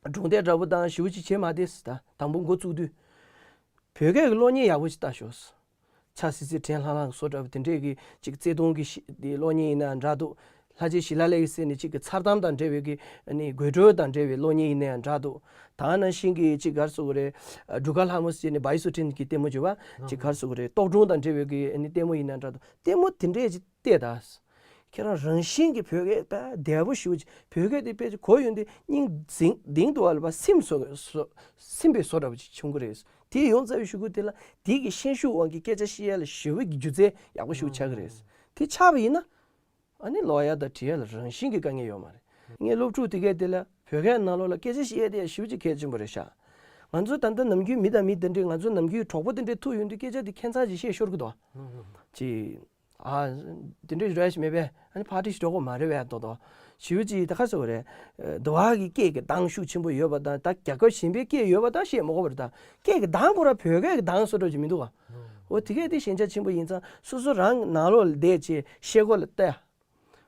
སྒྲུང་དེབ་འདྲ་པོ་དང་ཞེ་པོ་ཅིག་བྱེད་མ་བདེ་ཟེར། ད་དང་པོ་འགོ་བཙུགས་དུས་བོད་སྐད་ཀྱི་གློག་བརྙན་ཡག་པོ་ཅིག་ལྟ་ཤོག་ཟེར། ཆ་སི་སི་དྲན་ལྷང་ལྷང་བཟོ་འདྲ་པོ་དེ་འདྲས་ཀྱི་ཅིག་བརྩེ་དུང་གི་ཤི་དེ་གློག་བརྙན་ཡིན་ན་འདྲ་འདུག། ལྷ་རྗེ་ཞི་ལ་ལེགས་ཟེར་ནས་ཅིག་གི་མཚར་གཏམ་དང་འབྲེལ་བའི་གི་ཨ་ནི་དགོད་བྲོ་དང་འབྲེལ་བའི་གློག་བརྙན་ཡིན་ན་ཡང་འདྲ་འདུག། ད་ག་ནང་བཞིན་གྱི་ཅིག་ག་རེ་ཟེར་དགོས་རེད། ཨ། སྒྲུབ་ཁང་ལྷ་མོ་ཟེར་ནས་བྷ་ཡི་སུ་ཁྲིན་གྱི་ལྟད་མོ་བྱས་པ་ཅིག་ག་རེ་ཟེར་དགོས་རེད། རྟོག་སྒྲུང་དང་འབྲེལ་བའི་གི་ཨ་ནི་ལྟད་མོ་ཡིན་ན་འདྲ་འདུག། ལྟད་མོ་དེ་འདྲས་ཅིག་བལྟས་དང་། ཁྱེད་རང་རང་བཞིན་གྱིས་བོད་སྐད་དཔེ་བདེ་པོ་ཞེ་པོ་ཅིག། བོད་སྐད་དེ་དཔེ་ཅིག་གོ་ཡོང་དུས་སྙིང་འཛིང་འཛིང་འདུག་བ་ལ་བ་སིམ་བཟོ་བཟོ་སིམ་པའི་བཟོ་འདྲ་པོ་ཅིག་བྱུང་གི་རེད། དེ་ཡོང་ཚར་བའི་གཞུག་གུ་དེ་ལ་དེ་གི་ཤན་ཤུགས་དབང་གིས་སྐད་ཆ་བཤད་ཡ་ལ་ཞེ་པོ་གི་སྒྱུ་རྩལ་ཡག་པོ་ཞེ་པོ་ཆགས་ཀྱི་རེད། དེ་ཆགས་པ་ཡིན་ན་ཨ་ནི་ཀློག་ཡ་དང་འབྲི་ཡ་ལ་རང་བཞིན་གྱི་དཀའ་ངལ་ཡོད་མ་རེད། ངའི་སློབ་ཕྲུག་དེ་གས་དེ་ལ་བོད་སྐད་ནང་ལོགས་ལ་སྐད་ཆ་བཤད་ཡ་དེ་ཞེ་པོ་ཅིག་གལ་ཆེན་པོ་རེད་ཤག། ང་ཚོ་ད་ལྟ་ནམ་རྒྱུན་མི་དང་མི་དེ་འདྲས། ང་ཚོ་ནམ་རྒྱུན་གྲོགས་པོ་དེ་འདྲས་ཐུག་ཡོང་དུས་སྐད་ཆ་དེ་ཁྱད་མཚར་ཅིག་བཤད་ཤོར་གི་འདུག་ཅིག། ཨ། དེ་འདྲས་རེད་ཞིག་མེད་པས། ཨ་ནི་ཕར་ཊི་ཞིག་འགྲོ་དགོས་མ་རེད་པས། ཏོག་ཏོག་ཞེ་པོ་ཅིག་ད་ག་རེ་ཟེར་དགོས་རེད། འདི་བ་གི་སྐད་ཀྱི་གདངས་ཤུགས་ཆེན་པོ་ཡོད་པ་དང་། ད་རྒྱལ་ཁབ་གཞན་པའི་སྐད་ཡོད་པ་དང་བཤད་མ་དགོས་པ་རེད། ད་སྐད་ཀྱི་གདངས་ཁོ་རང་བོད་སྐད་ཀྱི་གདངས་བཟོ་འདྲ་ཅིག་མི་འདུག་ག། འོ་དེ་གས་དེ་ཞན་ཆ་ཆེན་པོ་ཡིན་ཙང་སོ་སོ་རང་གི་ནང་ལོགས་ལ་བསྡད་བྱས་བཤད་སྒོ་ལ་ལྟ་ཡ།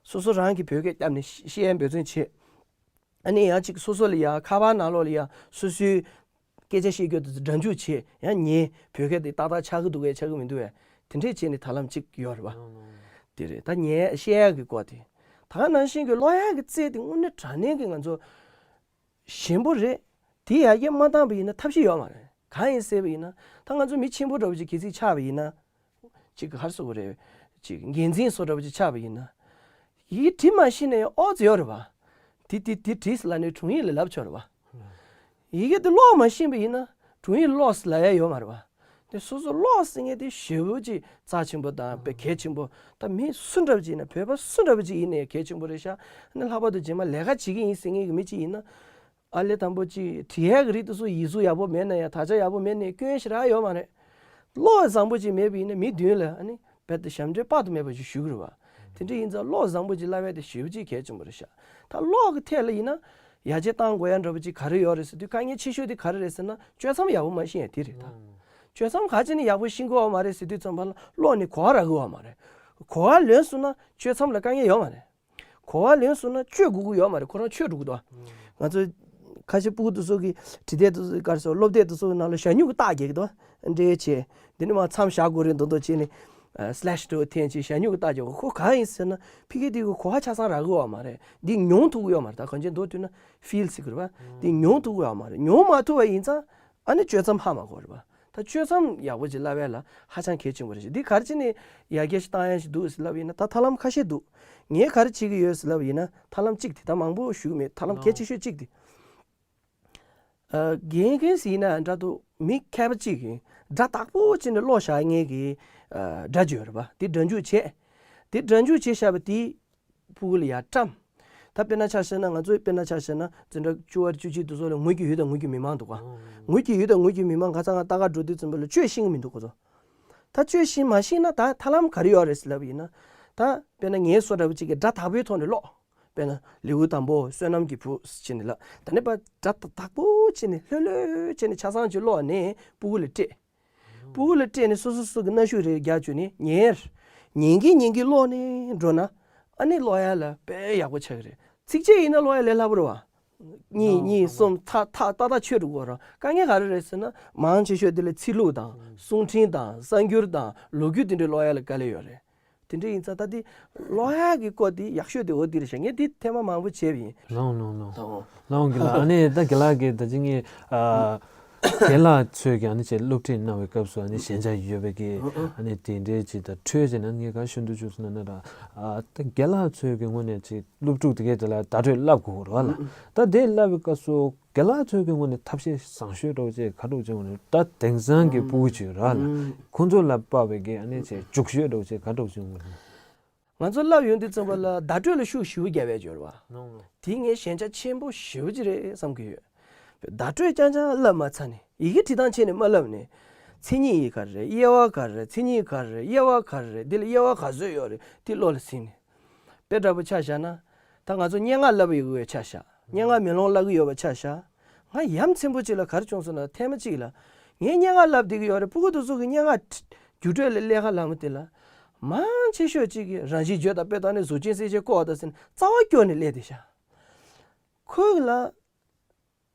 སོ་སོ་རང་གིས་བོད་སྐད་བརྒྱབ་ནས་བཤད་ཡ་འབད་བརྩོན་བྱེད། ཨ་ནི་ཡང་ཅིག་སོ་སོ་ལ་ཡ་ཁ་པར་ནང་ལོགས་ལ་ཡ་སོ་སོའི་སྐད་ཆ་བཤད་རྒྱུ་དེ་ཚོ་སྒྲ་འཇུག་བྱེད། ཡང་ཉན། བོད་སྐད་དེ་ཏག་ཏག་ཆགས་ཀྱི་འདུག་གས་ཆགས་ཀྱི་མི་འདུག་གས། དེ་འདྲས་བྱས་ནས་ད་ལམ་ཅིག་ཡོད་རེད་པ། དེ་རེད། ད་ཉན་བཤད་ཡག་གི་སྐོར་དེ། ད་ག་ནང་བཞིན་གྱི་ཀློག་ཡག་གི་རྩལ་དེ་དངོས་གནས་དྲང་གནས་ཀྱི་ང་ཚོ་ཞན་པོ་རེད། དེ་ཡར་རྒྱས་མ་བཏང་པ་ཡིན་ན་ཐབས་ཤེས་ཡོད་མ་རེད། གང་ཡིན་ཟེར་བ་ཡིན་ན། ད་ང་ཚོ་མི་ཆེན་པོ་འདྲ་པོ་ཅིག་གལ་སྲིད་ཆགས་པ་ཡིན་ན། ཅིག་ག་རེ་ཟེར་དགོས་རེད། ཅིག་འགན་འཛིན་བཟོ་འདྲ་པོ་ཅིག་ཆགས་པ་ཡིན་ན། ཡི་གེ་འབྲི་མ་ཤེས་ན་ཡང་ཨོ་ཙི་ཡོད་རེད་པ། དེ་དེ་དེ་བྲིས་ལབ་ནས་དྲུང་ཡིག་ལ་ལབ་ཆོག་རེད་པ། ཡི་གེ་དེ་ཀློག་མ་ཤེས་པ་ཡིན་ན་དྲུང་ཡིག་ཀློག་ཟེར་ལབ་ཡ་ཡོད་མ་རེད་པ། དེ་སོ་སོ་ཀློག་ཟེར་མཁན་དེ་ཞེ་པོ་ཅིག་རྩ་ཆེན་པོ་དང་དཔེ་གལ་ཆེན་པོ། ད་མི་སུ་འདྲ་པོ་ཅིག་ཡིན་ན། བོད་པ་སུ་འདྲ་པོ་ཅིག་ཡིན་ནའི་གལ་ཆེན་པོ་རེད་ཤག། ཨ་ནི་ལྷག་པར་དུ་རྗེས་མ་ལས་ཀ་བྱེད་ཀྱི་ཡིན་ཟེར་མཁན་གྱི་མི་ཅིག་ཡིན་ན། ཨ་ལས་དང་པོ་ཅིག་བྲིས་ཡག་གི་རིགས་དེ་ཚོ་ཡིག་གཟུགས་ཡག་པོ་མེད་ན་ཡང་། དག་ཆ་ཡག་པོ་མེད་ན་ཡང་སྐྱོན་ཞེ་དྲག་ཡོད་མ་རེད། ཀློག་བཟང་པོ་ཅིག་མེད་པ་ཡིན་ན་མི་མདུན་ལ་ཨ་ནི་རྦད་དེ་ཞབས་འདྲེན་དཔག་ཏུ་མེད་པ་ཞིག་ཞུ་གི་རེད་པ། དེ་འདྲ་ཡིན་ཙང་ཀློག་བཟང་པོ་ཅིག་བསླབ་ཡ་དེ་ཞེ་པོ་ཅིག་གལ་ཆེན་པོ་རེད་ཤག། ད་ཀློག་གི་ཐད་ལ་ཡིན་ན་ཡར་རྒྱས་གཏང་དགོས་ཡ་འདྲ་པོ་ཅིག་ག་རེ་ཡོད་རེད་ཟེར་དུས། དཀའ་ངལ་ཆེ་ཤོས་དེ་ག་རེ་རེད་ཟེར་ན་གཅོད་མཚམས་ཡག་པོ་མ་ཤེས་ཡ་དེ་རེད་ད། གཅོད་མཚམས་ག་ཅི་ནས་ཡག་པོ་ཤེས་ཀྱི་ཡོད་མ་རེད་ཟེར་དུས་ཙམ་པ་ལ་ཀློག་ནས་གོ་བ་རག་གི་ཡོད་མ་རེད། གོ་བ་ལོན་སོང་ན་གཅོད་མཚམས་ལ་དཀའ་ངལ་ཡོད་མ་རེད། གོ་བ་ལོན་སོང་ན་གཅོད་དགོས་ཀྱི་ཡོད་མ་རེད། ཁོ་རང་ཆོད་འགྲོ་གི་འདུག། ང་ཚོ་ཁ་ཤས་སྤུ་གུ་དེ་ཚོ་གི་བྲིས་དེབ་དེ་ཚོ་ག་རེ་ཟེར། སློབ་དེབ་དེ་ཚོ་གི་ནང་ལ་ཞྭ་སྨྱུག་གི་རྟགས་རྒྱག་གི་འདུག། འདྲ་བྱས། འདི་ནི་མར་མཚམས་བཞག་དགོས་རེད་མདོག་མདོག་བྱས་ནས། ཨ། སི་ལེཤ་དེ་འཐེན་བྱས་ཞྭ་སྨྱུག་གི་རྟགས་རྒྱག་གི། ཁོ་གང་ཡིན་ཟེར་ན་ཕ་གི་དེ་གི་གོ་བ་ཆ་ཚང་རག་གི་ཡོད་མ་རེད། འདི་མྱོང་ཐུབ་ཀྱི་ཡོད་མ་རེད། ད་གང་ཅི་མདོར་བསྡུས་ན་ཕིལ་ཟེར་གི་རེད་པ། འདི་མྱོང་ཐུབ་ཀྱི་ཡོད་མ་རེད། མྱོང་མ་ཐུབ་པ་ཡིན་ཙང་ཨ་ནི་གཅོད་མཚམས་ཧ་མ་གོ་རེད་པ། ད་གཅོད་མཚམས་ཡག་པོ་ཅིག་བསླབ་ཡ་ལ་ཧ་ཅང་གལ་ཆེན་པོ་རེད་ཤག། འདི་ག་རེ་བྱས་ནས་ཡར་རྒྱས་ཤིག་བཏང་ཡ་ཞིག་འདུག་ཟེར་ལབ་ཡིན་ན། ད་ཐབས་ལམ་ཁ་ཤས་འདུག། ངས་ག་རེ་བྱེད་ཀྱི་ཡོད་ཟེར་ལབ་ཡིན་ན། ཐབས་ལམ་གཅིག་དེ། ད་མང་པོ་ཞུ་གི་མེད། ཐབས་ལམ་གལ་ཆེ་ཤོས་གཅིག་དེ། ཨ། རྒན་རྒན་ཟེར་ཡིན་ན་འདྲ་འདུག། མི་མཁས་པ་གཅིག་གིས་སྒྲ་དག་པོ་བྱས་ནས་ཀློག་བཞག་མཁན་གྱི། ཨ། སྒྲ་ཅིག་ཡོད་རེད་པ། དེ་སྒྲ་འཇུག་བྱས། དེ་སྒྲ་འཇུག་བྱས་བཞག་པ་དེ་སྤུ་གུ་ལ་ཡར་བཀྲམ། ད་དཔེར་ན་ཆ་བཞག་ན། ང་ཚོས་དཔེར་ན་ཆ་བཞག་ན་འཛིན་གྲྭ་བཅུ་པ་བཅུ་གཅིག་དེ་ཚོ་ལ་ངོས་ཀྱི་ཡུལ་དང་ངོས་ཀྱི་མི་མང་འདུག་ག། ངོས་ཀྱི་ཡུལ་དང་ངོས་ཀྱི་མི་མང་ཁ་སང་ང་ལྟ་ག་འགྲོ་དུས་ཙམ་པ་ལ་བཅོས་ཤེས་ཀྱི་མི་འདུག་ཁོ་ཚོ། ད་བཅོས་ཤེས་མ་ཤེས་ན་ད་ཐབས་ལམ་ག་རེ་ཡོད་རེད་ཟེར་ལབ་པ་ཡིན་ན། ད་དཔེར་ན་ངའི་བཟོ་འདྲ་པོ་ཅིག་གིས་སྒྲ་དག་པོའི་ཐོག་ནས་ཀློག། དཔེར་ན་ལེའུ་དང་པོ་བསོད་ནམས་ཀྱི་བུ་ཟེར་ནས་ལབ། ད་ནི་པ་སྒྲ་དག་པོ་བྱས་ནས་ལྷོད་ལྷོད་བྱས་ནས་ཆ་ཚང་ཅིག་ཀློག་ནས་སྤུ་གུ་ལ་སྤྲད། སྤུ་གུ་ལ་སྤྲད་ནས་སོ་སོ་སོ་གི་སྣ་ཤུགས་རེ་རྒྱག་བཅུག་ནས་ཉན། ཉན་གིན་ཉན་གིན་ཀློག་ནས་འགྲོ་ན་ཨ་ནི་ཀློག་ཡ་ལ་དཔེ་ཡག་པོ་ཆགས་ཀྱི་རེད། ཚིགས་བཅད་ཡིན་ན་ཀློག་ཡ་ལས་སླ་པོ་རེད་བ། གཉིས་གཉིས་གསུམ་ཐག་ཐག་ཏག་ཏག་ཆོད་འགྲོ་གི་རེད། དཀའ་ངལ་ག་རེ་རེད་ཟེར་ན་མང་ཆེ་ཤོས་དེ་ལ་ཚིག་ལྷུག་དང་གསུང་འཕྲིན་དང་གསར་འགྱུར་དང་ལོ་རྒྱུས་དེ་འདྲ་ཀློག་ཡ་ལ་དཀའ་ལས་ཡོད་རེད། དེ་འདྲ་ཡིན་ཙང་ད་དེ་ཀློག་ཡག་གི་སྐོར་དེ་ཡག་ཤོས་དེ་འོ་དེ་རེད་ཤག་ངས་དེ་ཐེངས་མ་མང་པོ་བྱས་པ་ཡིན། ལོང་ལོང་ལོང་ལོང་། ལོང་གི་ལ་ཨ་ནི་ད་རྒན་ལགས་ཀྱིས་ད་ཅི་ངས་ཨ་རྒན་ལགས་ཚོས་ཀྱི་ཨ་ནི་བྱས་སློབ་ཁྲིད་གནང་བའི་སྐབས་སུ་ཨ་ནི་ཞན་ཆ་ཡོད་པའི་གི་ཨ་ནི་དེ་འདྲའི་ཅིག་ད་འཕྲོས་བྱས་ན་ངས་ག་ཞུ་འདོད་བྱུང་སོང་ན་ན་ད་ཨ་ད་རྒན་ལགས་ཚོས་ཀྱི་ངོས་ནས་ཅིག་སློབ་ཕྲུག་དེ་གས་དེ་ལ་བརྡ་སྤྲོད་བསླབ་དགོས་རེད་བ་ལ། ད་དེ་བསླབ་པའི་སྐབས་སུ། རྒན་ལགས་ཚོའི་གི་ངོས་ནས་ཐབས་ཤེས་བཟང་ཤོས་འདྲ་བོ་ཅིག་ག་འདྲ་བོ་ཅིག་ངོས་ནས་ད་དེང་སང་གི་ཕྲུ་གུ་ཅིག་ར་ལ་ཁོང་ཚོ་ལ་དཔག་པའི་གི་ཨ་ནི་ཅིག་རྒྱུགས་ཤོས་འདྲ་བོ་ཅིག་ག་འདྲ་བོ་ཅིག་ངོས་ནས། ང་ཚོ་བསླབ་ཡོང་དུས་ཙམ་པ་ལ་བརྡ་སྤྲོད་ལ་ཤུགས་ཞེ་པོ་རྒྱབ་ཡས་ཡོད་རེད་བ། དེ་ངའི་ཞན་ཆ་ཆེན་པོ་ཞེ་པོ་ཅིག་རེད་བསམ་གི་ཡོད། བརྡ་སྤྲོད་རྐྱང་རྐྱང་བསླབ་མ་ཚར་ནས་ཡི་གེ་བྲིས་སྟངས་བྱས་ནས་མ་བསླབ་ནས། མཚན་ཉིད་ག་རེ་རེད། དབྱེ་བ་ག་རེ་རེད། མཚན་ཉིད་ག་རེ་རེད། དབྱེ་བ་ག་རེ་རེད། འདི་ལ་དབྱེ་བ་ག་ཚོད་ཡོད་རེད། དེ་བློ་ལ་ཟིན་ནས། དཔེ་འདྲ་པོ་ཆ་བཞག་ན། ད་ང་ཚོ་སྙན་ངག་བསླབ་ཡོད་པའི་ཆ་བཞག་སྙན་ངག་མེ་ལོང་བསླབ་ཀྱི་ཡོད་པ་ཆ་བཞག་ང་ཡ་མཚན་པོ་ཅིག་ལ་ག་རེ་བྱུང་སོང་ན་ཐེངས་མ་གཅིག་ལ། ངས་སྙན་ངག་བསླབ་བསྡད་ཀྱི་ཡོད་རེད། ཕྲུ་གུ་དེ་ཚོ་གི་སྙན་ངག་རྒྱུགས་སྤྲོད་ལ་ཀླད་ཁ་ལངས་པ་དེ་ལ། མང་ཆེ་ཤོས་ཅིག་གིས་རང་བཞིན་བརྗོད་དང་དཔེ་བཏང་ནས་གཟུགས་ཅན་གསལ་བྱེད་བཀོད་དང་ཟེར་ནས་རྩ་བ་སྐྱོར་ནས་སླེབས་བསྡད་ཤག་ཁོས་ལ།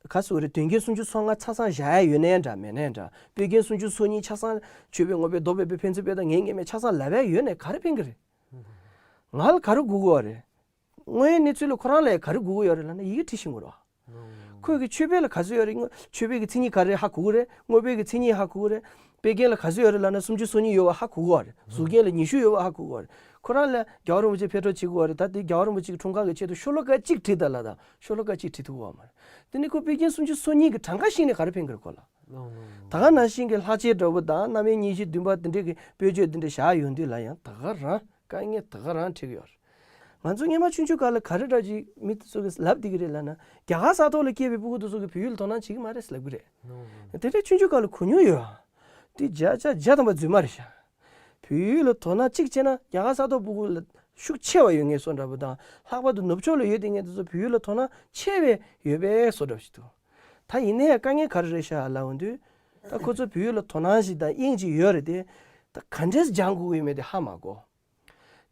ག་ཟེར་དགོས་རེད། དོན་རྐྱེན་སུམ་ཅུ་སོ་ལྔ་ཆ་ཚང་བཞག་ཡ་ཡོད་ནའི་འདྲ་མེད་ནའི་འདྲ། དཔེ་རྐྱེན་སུམ་ཅུ་སོ་གཉིས་ཆ་ཚང་ཆོས་པའི་ངོ་སྤྲོད་མདོ་སྦས་པའི་ཕན་ཚུན་དཔེ་དང་ངེས་ངེས་མེད་ཆ་ཚང་ལབ་ཡ་ཡོད་ནའི་ག་རེ་ཕན་གི་རེད། ང་ལ་ག་རེ་དགོས་ཀྱི་ཡོད་རེད། དངོས་ཡོད་གནས་ཚུལ་ལ་ཁོ་རང་ལ་ག་རེ་དགོས་ཀྱི་ཡོད་རེད་ལབ་ན་ཡི་གེ་བྲིས་ཤེས་དགོས་རེད་བ། ཁོས་ཀྱི་ཆོས་དཔེ་ལ་ག་ཚོད་ཡོད་རེད། ཆོས་དཔེ་གི་མཚན་ཉིད་ག་རེ་ཧ་གོ་གི་རེད། དངོས་དཔེ་གི་མཚན་ཉིད་ཧ་གོ་གི་རེད། དཔེ་རྒྱན་ལ་ག་ཚོད་ཡོད་རེད་ལབ་ན་སུམ་ཅུ་སོ་གཉིས་ཡོད་པ་ཧ་གོ་གི་རེད། གཟུགས་རྒྱན་ལ་ཉི་ཤུ་ཡོད་པ་ཧ་གོ་གི་རེད། ཁོ་རང་ལ་རྒྱལ་བ་རིན་པོ་ཆེ་ཕེབས་འགྲོ་བྱེད་དགོས་རེད། ད་དེ་རྒྱལ་བ་རིན་པོ་ཆེ་གི་འཁྲུངས་སྐར་གི་ཆེད་དུ་ཤོ་ལོ་ཀ་གཅིག་བྲིས་ད་ལ་ད་ཤོ་ལོ་ཀ་གཅིག་བྲིས་ཐུབ་ཀྱི་ཡོད་མ་རེད། དེ་ནི་ཁོ་དཔེ་རྒྱན་སུམ་ཅུ་སོ་གཉིས་ཀྱི་གྲངས་ཀ་ཤེས་ནས་ག་རེ་ཕན་གི་རེད་ཁོ་ལ། ད་ག་ནང་བཞིན་གྱི་ལྷག་བཅས་འདྲ་པོ་དང་རྣམ་དབྱེ་གཉིས་བཞི་བདུན་པ་དེ་འདྲས་ཀྱི་དཔེ་བརྗོད་འདི་འདྲ་བཞག་ཡོང་དུས་ལ་ཡང་ད་ག་རང་དཀའ་ངལ་ད་ག་རང་འཕྲད་ཀྱི་ཡོད་རེད། ང་ཚོ་སྔོན་མ་ཆུང་ཆུང་སྐབས་ལ་ག་རེ་འདྲ་ཅིག་མི་དེ་ཚོ་གིས་ལབ་བསྡད་ཀྱི་རེད་ལབ་ན། རྒྱ་གར་ས་ཐོག་ལ་སྐྱེས་པའི་ཕྲུ་གུ་དེ་ཚོ་གིས་བོད་ཡིག་ལ་དོ་སྣང་བྱེད་ཀྱི་མ་རེད་ཟེར་ལབ་ཀྱི་རེད། དེ་འདྲ་ཆུང་ཆུང་སྐབས་ལ་གོ་མྱོང་ཡོད་ཨ། དེ་བརྒྱ་ཆ་བརྒྱ་ཐམ་པ་རྫུན་མ་རེད་ཤག་བོད་ཡིག་ལ་དོ་སྣང་གཅིག་བྱས་ན་རྒྱ་གར་ས་ཐོག་ཕྲུ་གུ་ལ་ཤུགས་ཆེ་བ་ཡོད་ངེས་སོ་འདྲ་པོ་དང་། ལྷག་པར་དུ་ནུབ་ཕྱོགས་ལ་ཡོད་དེ་ངེས་དེ་ཚོ་བོད་ཡིག་ལ་དོ་སྣང་ཆེ་བས་ཡོད་པས་སོ་འདྲ་པོ་ཞིག་འདུག་ད་ཡིན་ནའི་དཀའ་ངལ་ག་རེ་རེད་ཤག་ལབ་འོང་དུས། ད་ཁོ་ཚོ་བོད་ཡིག་ལ་དོ་སྣང་ཞིག་དང་དབྱིངས་ཅིག་ཡོད་རེད་དེ། ད་ག་འདྲས་སྦྱང་དགོས་ཀྱི་ཡོད་མེད་དེ་ཧ་མ་གོ།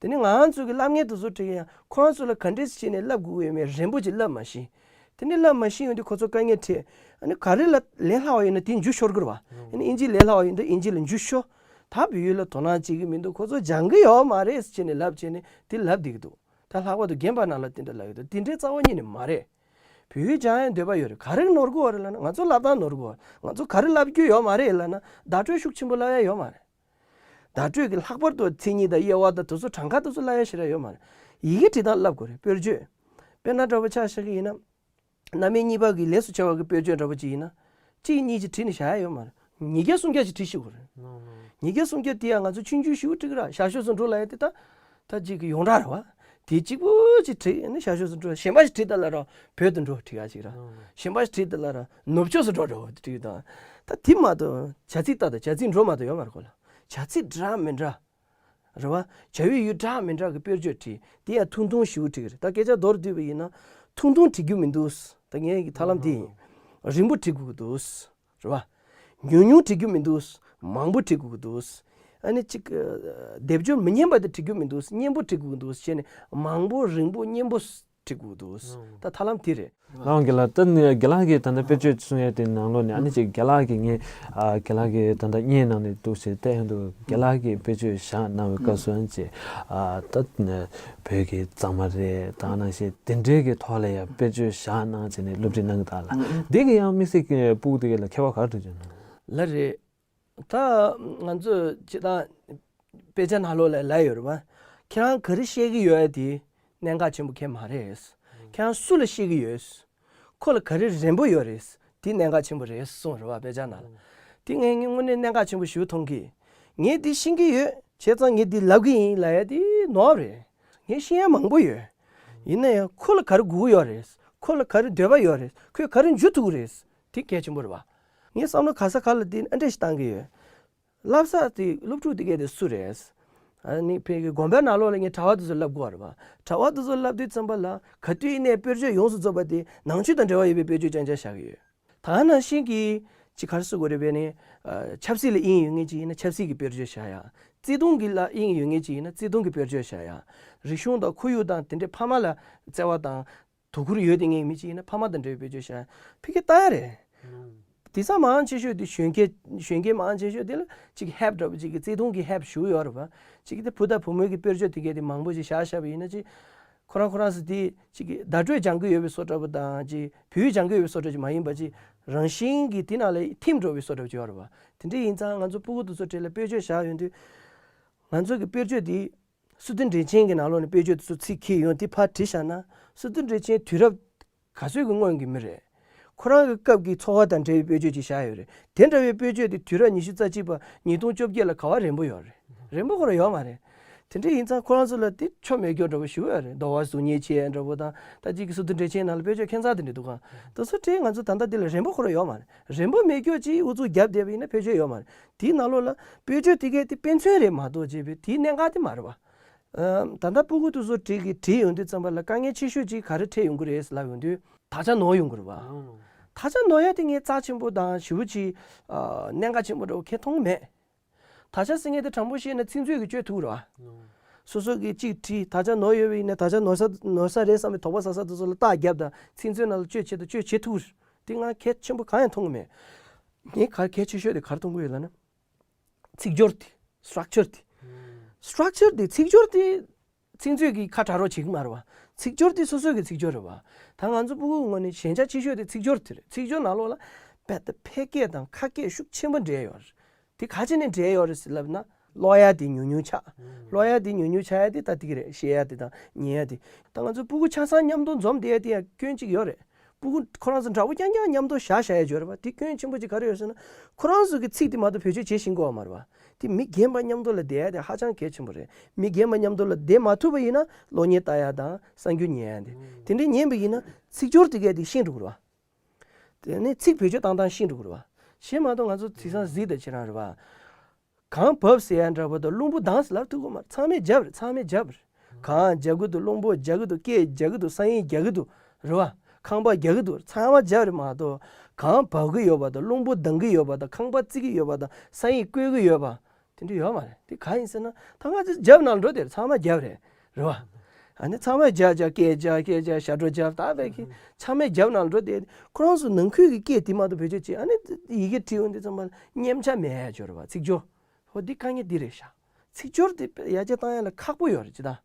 དེ་ནི་ང་རང་ཚོ་གི་སློབ་གཉེར་དེ་ཚོ་ཁྲིད་ཡང་ཁོ་རང་ཚོ་ལ་ག་འདྲས་བྱས་ནས་བསླབ་དགོས་ཀྱི་ཡོད་མེད་རན་པོ་ཅིག་བསླབ་མ་ཤེས། དེ་ནི་བསླབ་མ་ཤེས་ཡོང་དུས་ཁོ་ཚོ་དཀའ་ངལ་འཕྲད། ཨ་ནི་ག་རེ་ལ་ལས་སླ་བ་ཡིན་ན་དེ་འཇུ་ཤོར་གི་རེད་བ། ཨ་ནི་ཨིན་ཇི་ལས་སླ་བ་ཡིན་ན་ཨིན་ཇི་ལ་འཇུ་ཤོར། ད་བོད་ཡིག་ལ་དོ་སྣང་བྱེད་ཀྱི་མི་འདུག་ཁོ་ཚོ་སྦྱང་གི་ཡོད་མ་རེད་ཟེར་བྱས་ནས་ལབ་བྱས་ནས་དེ་ལབ་བསྡད་ཀྱི་འདུག་ད་ལྷག་པར་དུ་རྒན་པ་རྣམས་ལ་དེ་འདྲ་ལབ་ཀྱི་འདུག་དེ་འདྲའི་རྩ་བ་ཉིད་ནས་མ་རེད། བོད་ཡིག་སྦྱང་ཡའི་འདོད་པ་ཡོད་རེད། ག་རེ་ནོར་གི་ཡོད་རེད་ལབ་ན་ང་ཚོ་བསླབ་སྟངས་ནོར་གི་ཡོད་རེད། ང་ཚོ་ག་རེ་བསླབ་རྒྱུ་ཡོད་མ་རེད་ལབ་ན་བརྡ་སྤྲོད་ཤུགས་ཆེན་པོ་བསླབ་ཡ་ཡོད་མ་རེད། བརྡ་སྤྲོད་ཀྱི་ལྷག་པར་དུ་མཚན་ཉིད་དང་དབྱེ་བ་དང་དེ་ཚོ་གྲངས་ཀ་དེ་ཚོ་བསླབ་ཡ་ཞེ་དྲག་ཡོད་མ་རེད། ཡི་གེ་འབྲི་སྟངས་བསླབ་དགོས་རེད། དཔེར་བརྗོད། དཔེར་ན་འདྲ་པོ་ཆ་བཞག་གི་ཡིན་ན། རྣམ་དབྱེ་གཉིས་པ་གི་ལས་སུ་བྱ་བ་གི་དཔེར་བརྗོད་འདྲ་པོ་ཅིག་ཡིན་ན། གཅིག་གཉིས་ཅིག་བྲིས་ནས་བཞག་ཡ་ཡོད་མ་རེད། ཉིས་བརྒྱ་སུམ་བརྒྱ་ཅིག་བྲིས་ཤོག་རེད། ཉིས་བརྒྱ་སུམ་བརྒྱ་དེ་ཡང་ང་ཚོ་ཆུང་ཆུང་ཞེ་པོ་བྲིས་ཀྱི་ར་ཞར་ཕྱོགས་སུ་འགྲོ་ལབ་ཡ་དེ་ད། ད་ཅིག་གི་ཡོངས་གྲགས་རེད་བ། དེ་གཅིག་པུ་ཅིག་བྲིས་ནས་ཞར་ཕྱོགས་སུ་འགྲོ། གཞན་པ་ཞིག་བྲིས་ད་ལ་ར་བོད་དུ་འགྲོ་བྲིས་ཡ་ཅིག་ར། གཞན་པ་ཞིག་བྲིས་ད་ལ་ར་ནུབ་ཕྱོགས་སུ་འགྲོ་འགྲོ་བྲིས་དང་། ད་དེ་མ་གཏོགས་བྱ་ཚིག་ལྟ་དང་བྱ་ཚིག་འགྲོ་མ་གཏོགས་ཡོད་མ་རེད་ཁོ་ལ། བྱ་ཚིག་འདྲ་མི་འདྲ། རེད་བ། བྱ་བའི་ཡུལ་འདྲ་མི་འདྲ་གི་དཔེར་བརྗོད་བྲིས། དེ་ཡང་ཐུང་ཐུང་ཞེ་པོ་བྲིས་ཀྱི་རེད། ད་སྐད་ཆ་མདོར་བསྡུས་པ་ཡིན་ན། ཐུང་ཐུང་བྲིས་རྒྱུ་མི་འདུག་ད་ངའི་གི་ཐབས་ལམ་དེ་ཡིན། རིང་པོ་བྲིས་དགོས་ཀྱི་འདུག་རེད་བ། ཉུང་ཉུང་བྲིས་རྒྱུ་མི་འདུག་མང་པོ་བྲིས་དགོས་ཀྱི་འདུག་ཨ་ནི་གཅིག་སྡེབ་སྦྱོར་མི་སྙན་པ་དེ་བྲིས་རྒྱུ་མི་འདུག་སྙན་པོ་བྲིས་དགོས་ཀྱི་འདུག་བྱས་ནས་མང་པོ་རིང་པོ་སྙན་པོ་བྲིས་དགོས་ཀྱི་འདུག་ད་ཐབས་ལམ་དེ་རེད། ལགས་རྒན་ལགས། ད་ནི་རྒན་ལགས་ཀྱིས་ད་ལྟ་དཔེར་བརྗོད་གསུང་ཡ་དེ་ནང་ལོགས་ནས་ཨ་ནི་ཅིག་རྒན་ལགས་ཀྱིས་ངས་ཨ་རྒན་ལགས་ཀྱིས་ད་ལྟ་བརྙན་ནང་ནས་འདུག་ཟེར་བལྟས་ཡོང་དུས་རྒན་ལགས་ཀྱིས་དཔེར་བརྗོད་བཞག་གནང་བའི་སྐབས་སུ་ཨ་ནི་ཅིག་ཨ་ད་ནི་བོད་ཀྱི་གཙང་མ་རེད། ད་ནང་བཞིན་དེ་འདྲའི་གི་ཐོག་ལ་ཡང་དཔེར་བརྗོད་བཞག་གནང་བྱས་ནས་སློབ་ཁྲིད་གནང་གི་འདུག་ལ། འདི་གི་ཡང་དམིགས་བསལ་གྱི་ཕྲུ་གུ་དེ་ག་ལ་ཁྱད་པར་ག་རེ་འདུག་ཅེ་ན། ལགས་རེད། ད་ང་ཚོས་སྤྱིར་བཏང་དཔེ་ཆ་ནང་ལོགས་ལ་ལབ་ཡོད་རེད་བ། ཁྱེད་རང་ག་རེ་བཤད་ཀྱི་ཡོད་དེ་གནད་འགག་ཆེན་པོ་གང་ཡང་མ་རེད། ཁྱེད་རང་སུ་ལ་བཤད་ཀྱི་ཡོད། ཁོ་ལ་ག་རེ་རན་པོ་ཡོད་རེད། དེ་གནད་འགག་ཆེན་པོ་རེད་གསུངས་རེད་བ་དཔེ་ཆ་ནང་ལ། དེ་ངས་ངས་དངོས་གནས་གནད་འགག་ཆེན་པོ་ཞེ་པོ་མཐོང་གི། ངས་འདི་ཤེས་ཀྱི་ཡོད། བྱས་ཙང་ངས་འདི་ལབ་ཀྱི་ཡིན་ལབ་ཡ་དེ་ནོར་བ་རེད། ངས་ཤེས་ཡ་མང་པོ་ཡོད། ཡིན་ན་ཡང་ཁོ་ལ་ག་རེ་དགོས་ཀྱི་ཡོད་རེད། ཁོ་ལ་ག་རེ་འདོད་པ་ཡོད་རེད། ཁོས་ག་རེ་འཇུ་ཐུབ་ཀྱི་རེད། དེ་གལ་ཆེན་པོ་རེད་བ། ངས་བསམ་བློ་ག་ས་ག་ལ་འདི་ཨ་འདྲ་ཞིག་བཏང་གི་ཡོད། བསླབ་ས་དེ་སློབ་ཕྲུག་དེ་གས་དེ་སུ་རེད། ཨ་ནི་ཕ་གི་དགོན་པའི་ནང་ལོགས་ལ་ངས་གྲྭ་པ་དེ་ཚོ་བསླབ་དགོས་པ་རེད་པ། གྲྭ་པ་དེ་ཚོ་བསླབ་དུས་ཙམ་པ་ལ་ག་དུས་ཡིན་ནའི་དཔེར་བརྗོད་ཡོངས་སུ་རྫོགས་པ་དེ་ནང་ཆོས་དང་འབྲེལ་བ་ཡོད་པའི་དཔེར་བརྗོད་རྐྱང་རྐྱང་བཞག་གི་ཡོད། ད་ནང་བཞིན་གྱི་ཅིག་ག་རེ་ཟེར་དགོས་རེད་པས་ནི། ཨ། ཆབ་སྲིད་ལ་དབྱིངས་ཡོད་མཁན་ཅིག་ཡིན་ན་ཆབ་སྲིད་ཀྱི་དཔེར་བརྗོད་བཞག་ཡ། བརྩེ་དུང་གི་ལ་དབྱིངས་ཡོད་མཁན་ཅིག་ཡིན་ན་བརྩེ་དུང་གི་དཔེར་བརྗོད་བཞག་ཡ། རིག་གཞུང་དང་ཁོར་ཡུག་དང་དེ་འདྲའི་ཕ་མ་ལ་བརྩེ་བ་དང་དོ་ཁུར་ཡོད་དེ་མཁན་མི་ཅིག་ཡིན་ན་ཕ་མ་དང་འབྲེལ་བའི་དཔེར་བརྗོད་བཞག་ཡ། ཕ་གིར་ལྟ་ཡ་རེད། ཨང་། དེང་སང་མང་ཆེ་ཤོས་དེ་གཞོན་སྐྱེས་གཞོན་སྐྱེས་མང་ཆེ་ཤོས་དེ་ལ་ཅིག་ཧེབ་འདྲ་པོ་ཅིག་གི་བརྩེ་དུང་གི་ཧེབ་ཞུགས་ཡོད་རེད་པ། ཅིག་གི་དེ་བུ་དང་བུ་མོའི་གི་དཔེར་བརྗོད་དེ་གས་དེ་མང་པོ་ཅིག་བཞག་བཞག་པ་ཡིན་ན་ཅིག་ཁོ་རང་ཁོ་རང་ཚོ་དེ་ཅིག་གི་བརྡ་སྤྲོད་སྦྱང་གི་ཡོད་པའི་བཟོ་འདྲ་པོ་དང་ཅིག་བོད་ཡིག་སྦྱང་གི་ཡོད་པའི་བཟོ་འདྲ་ཅིག་མ་ཡིན་པ་ཅིག་རང་བཞིན་གྱིས་དེ་ནང་ལ་ཐིམ་འགྲོ་བའི་བཟོ་འདྲ་པོ་ཅིག་ཡོད་རེད་པ། དེ་འདྲ་ཡིན་ཙང་ང་ཚོ་སྤུ་གུ་དེ་ཚོ་གྲས་ལ་དཔེར་བརྗོད་བཞག་ཡོང་དུས། ང་ཚོ་གི་དཔེར་བརྗོད་དེ་སི་ཏུ་འགྲེལ་ཆེན་གྱི་ནང་ལོགས་ནས་དཔེར་བརྗོད་དེ་ཚོ་ཚིག་འཁྱེར་ཡོང་དེ་ཕར་བྲིས་བཞག་ན། སི་ཏུ་འགྲེལ་ཆེན་དུས་རབས་ག་ཚོད་ཀྱི་སྔོན་གྱི་མི་རེད། ཁོ་རང་གི་སྐབས་ཀྱི་འཚོ་བ་དང་འབྲེལ་བའི་དཔེར་བརྗོད་ཅིག་བཞག་ཡོད་རེད། དེ་འདྲ་བའི་དཔེར་བརྗོད་དེ་དུས་རབས་ཉི་ཤུ་རྩ་གཅིག་པ་ཉིས་སྟོང་བཅོ་བརྒྱད་ལ་ག་པར་རན་པོ་ཡོད་རེད། རན་པོ་ཁོ་རང་ཡོད་མ་རེད། དེ་འདྲ་ཡིན་ཙང་ཁོ་རང་ཚོ་ལ་དེ་ཆོ་མེད་སྐྱོ་འདྲ་པོ་ཞུ་ཡོད་རེད། འདོ་བ་གཟུགས་བརྙན་ཆེ་འདྲ་པོ་དང་ད་ཅིག་གི་སི་ཏུ་འགྲེལ་ཆེན་ནང་ལ་དཔེར་བརྗོད་ཁྱད་མཚར་དེ་འདྲ་འདུག་ག། དེ་ཚོ་དེ་ང་ཚོ་ད་ལྟ་འདི་ལ་རན་པོ་ཁོ་རང་ཡོད་མ་རེད། རན་པོ་མེད་སྐྱོ་ཅིག་ཨུ་ཚུགས་བརྒྱབ་བསྡད་པ་ཡིན་ན་དཔེར་བརྗོད་ཡོད་མ་རེད། དེའི་ནང་ལོགས་ལ་དཔེར་བརྗོད་དེ་གས་དེ་དཔེ་མཚོན་རེད་མ་གཏོགས་བྱས་པའི་དེའི་གནད་འགག་དེ་མ་རེད་པ། ཨ། ད་ལྟ་སྤུ་གུ་དེ་ཚོ་བྲིས་ཀྱི་བྲིས་ཡོང་དུས་ཙམ་པ་ལ་དཀའ་ངལ་ཆེ་ཤོས་ཅིག་ག་རེ་འཕྲད་ཡོང་གི་རེད་ལབ་ཡོང་དུས་དག་ཆ་ནོར་ཡོང་གི་རེད་པ། ཨང་། དག་ཆ་ནོར་ཡ་དེ་ངས་རྩ་ཆེན་པོ་དང་ཞེ་པོ་ཅིག་ཨ། གནད་འགག་ཆེན་པོ་འདྲ་པོ་ཁས་མཐོང་གི་མེད། དག་ཆ་ཟེར་མཁན་དེ་དྲང་པོ་བཤད་ན་ཚིག་མཛོད་ཀྱིས་བཅོས་ཐུབ་རེད་པ། ཨང་། སོ་སོ་གིས་གཅིག་བྲིས་དག་ཆ་ནོར་ཡོད་པ་ཡིན་ན་དག་ཆ་ནོར་ས་ནོར་ས་རེད་བསམ་པའི་དོགས་པ་ཟ་ས་དེ་ཚོ་ལ་རྟགས་བརྒྱབ་དང་ཚིག་མཛོད་ནང་ལ་བཅོས་བྱེད་དང་བཅོས་བྱེད་ཐུབ་རེད། དེ་ང་གལ་ཆེན་པོ་གང་ཡང་མཐོང་གི་མེད། ངས་ག་གལ་ཆེ་ཤོས་དེ་ག་རེ་མཐོང་གི་ཡོད་ལབ་ན། ཚིག་སྦྱོར་དེ། སི་ཊག་ཅར་དེ། སི་ཊག་ཅར་དེ་ཚིག་སྦྱོར་དེ་ཚིག་མཛོད་ཀྱིས་ཁ་གྲག་རོགས་བྱེད་ཀྱི་མ་རེད་པ། ཚིག་སྦྱོར་དེ་སོ་སོ་གི་ཚིག་སྦྱོར་རེད་པ། ད་ང་ཚོ་སྤུ་གུའི་ངོས་ནས་ཞན་ཆ་ཆེ་ཤོས་དེ་ཚིག་སྦྱོར་དེ་རེད། ཚིག་སྦྱོར་ནང་ལོགས་ལ་དཔེ་དང་ཕལ་སྐད་དང་ཁ་སྐད་ཤུགས་ཆེན་པོ་འདྲེས་ཡོད་རེད། དེ་ག་བྱས་ནས་འདྲེས་ཡོད་རེད་ཟེར་ལབ་ན་ཀློག་ཡ་དེ་ཉུང་ཉུང་ཆགས། ཀློག་ཡ་དེ་ཉུང་ཉུང་ཆགས་ཡ་དེ་ད་དེ་གི་རེད། བཤད་ཡ་དེ་དང་ཉན་ཡ་དེ། ད་ང་ཚོ་སྤུ་གུ་ཆ་ཚང་མཉམ་དུ་འཛོམས་བསྡད་ཡ་དེ་ཡང་སྐྱོན་གཅིག་ཡོད་རེད། སྤུ་གུ་ཁོ་རང་ཚོ་འདྲ་པོ་རྐྱང་རྐྱང་མཉམ་དུ་བཞག་བཞག་ཡ་ཅིག་ཡོད་རེད་པ། དེ་སྐྱོན་ཆེན་པོ་ཅིག་ག་རེ་ཡོད་ཟེར་ན། ཁོ་རང་ཚོ་གི་ཚིག་དེ་མ་གཏོགས་བེད་སྤྱོད་བྱེད་ཤེས་ཀྱི་ཡོད་མ་རེད་པ། དེ་མི་རྒན་པ་མཉམ་དུ་ལ་བསྡད་ཡ་དེ་ཧ་ཅང་གལ་ཆེན་པོ་རེད། མི་རྒན་པ་མཉམ་དུ་ལ་བསྡད་མ་ཐུབ་པ་ཡིན་ན་གློག་བརྙན་ལྟ་ཡ་དང་གསར་འགྱུར་ཉན་ཡ་དེ། དེ་འདྲའི་ཉན་པ་ཡིན་ན་ཚིག་སྦྱོར་དེ་གས་དེ་ཤེས་འགྲོ་གི་རེད་པ། དེ་ནས་ཚིག་བེད་སྤྱོད་བཏང་སྟངས་ཤེས་འགྲོ་གི་རེད་པ། གཞན་མ་གཏོགས་ང་ཚོ་དེང་སང་གཟིགས་དང་ཁྱེད་རང་རེད་པ། གངས་བབས་ཟེར་ཡ་འདྲ་པོ་དང་རླུང་བུ་ལྡང་ཟེར་ལབ་ཐུབ་ཀྱི་མ་རེད། ཚང་མས་རྒྱབ་རེད། ཚང་མས་རྒྱབ་རེད། གངས་རྒྱག་གི་འདུག་རླུང་བུ་རྒྱག་གི་འདུག་སྐད་རྒྱག་གི་འདུག་ས་ཡིན་རྒྱག་གི་འདུག་རེད་པ། ཁང་པ་རྒྱག་གི་འདུག་ཚང་མ་རྒྱབ་རེད་མ་གཏོགས་གངས་བབས་ཀྱི་ཡོད་པ་དང་རླུང་བུ་ལྡང་གི་ཡོད་པ་དང་ཁང་པ་བརྩིགས་ཀྱི་ཡོད་པ་དང་ས་ཡིན་བརྐོས་ཀྱི་ཡོད་པ་དེ་འདྲ་ཡོད་མ་རེད། དེ་གང་ཡིན་ཟེར་ན་ད་ང་ཚོ་རྒྱབ་ནང་འགྲོ་དེ་རེད། ཚང་མ་རྒྱབ་རེད། རེད་པ། ཨ་ནི་ཚང་མས་རྒྱག་རྒྱག་སྐད་རྒྱག་སྐད་རྒྱག་ཞབས་བྲོ་རྒྱག་ད་བས་ཀྱི་ཚང་མས་རྒྱབ་ནང་འགྲོ་དེ་ཁོ་རང་ཚོ་ནང་ཁུལ་གྱི་སྐད་དེ་མ་གཏོགས་བེད་སྤྱོད་བྱེད། ཨ་ནི་ཡི་གེ་བྲིས་ཡོང་དུས་ཙམ་པ་མཉེན་ཆ་མེད་ཡ་ཅིག་ཡོད་རེད་པ། ཚིག་སྦྱོར། ཧོ་འདི་དཀའ་ངལ་འདི་རེད་ཤག་ཚིག་སྦྱོར་དེ་ཡར་རྒྱས་བཏང་ཡ་ལ་ཁག་པོ་ཡོད་རེད་ཅི་ད།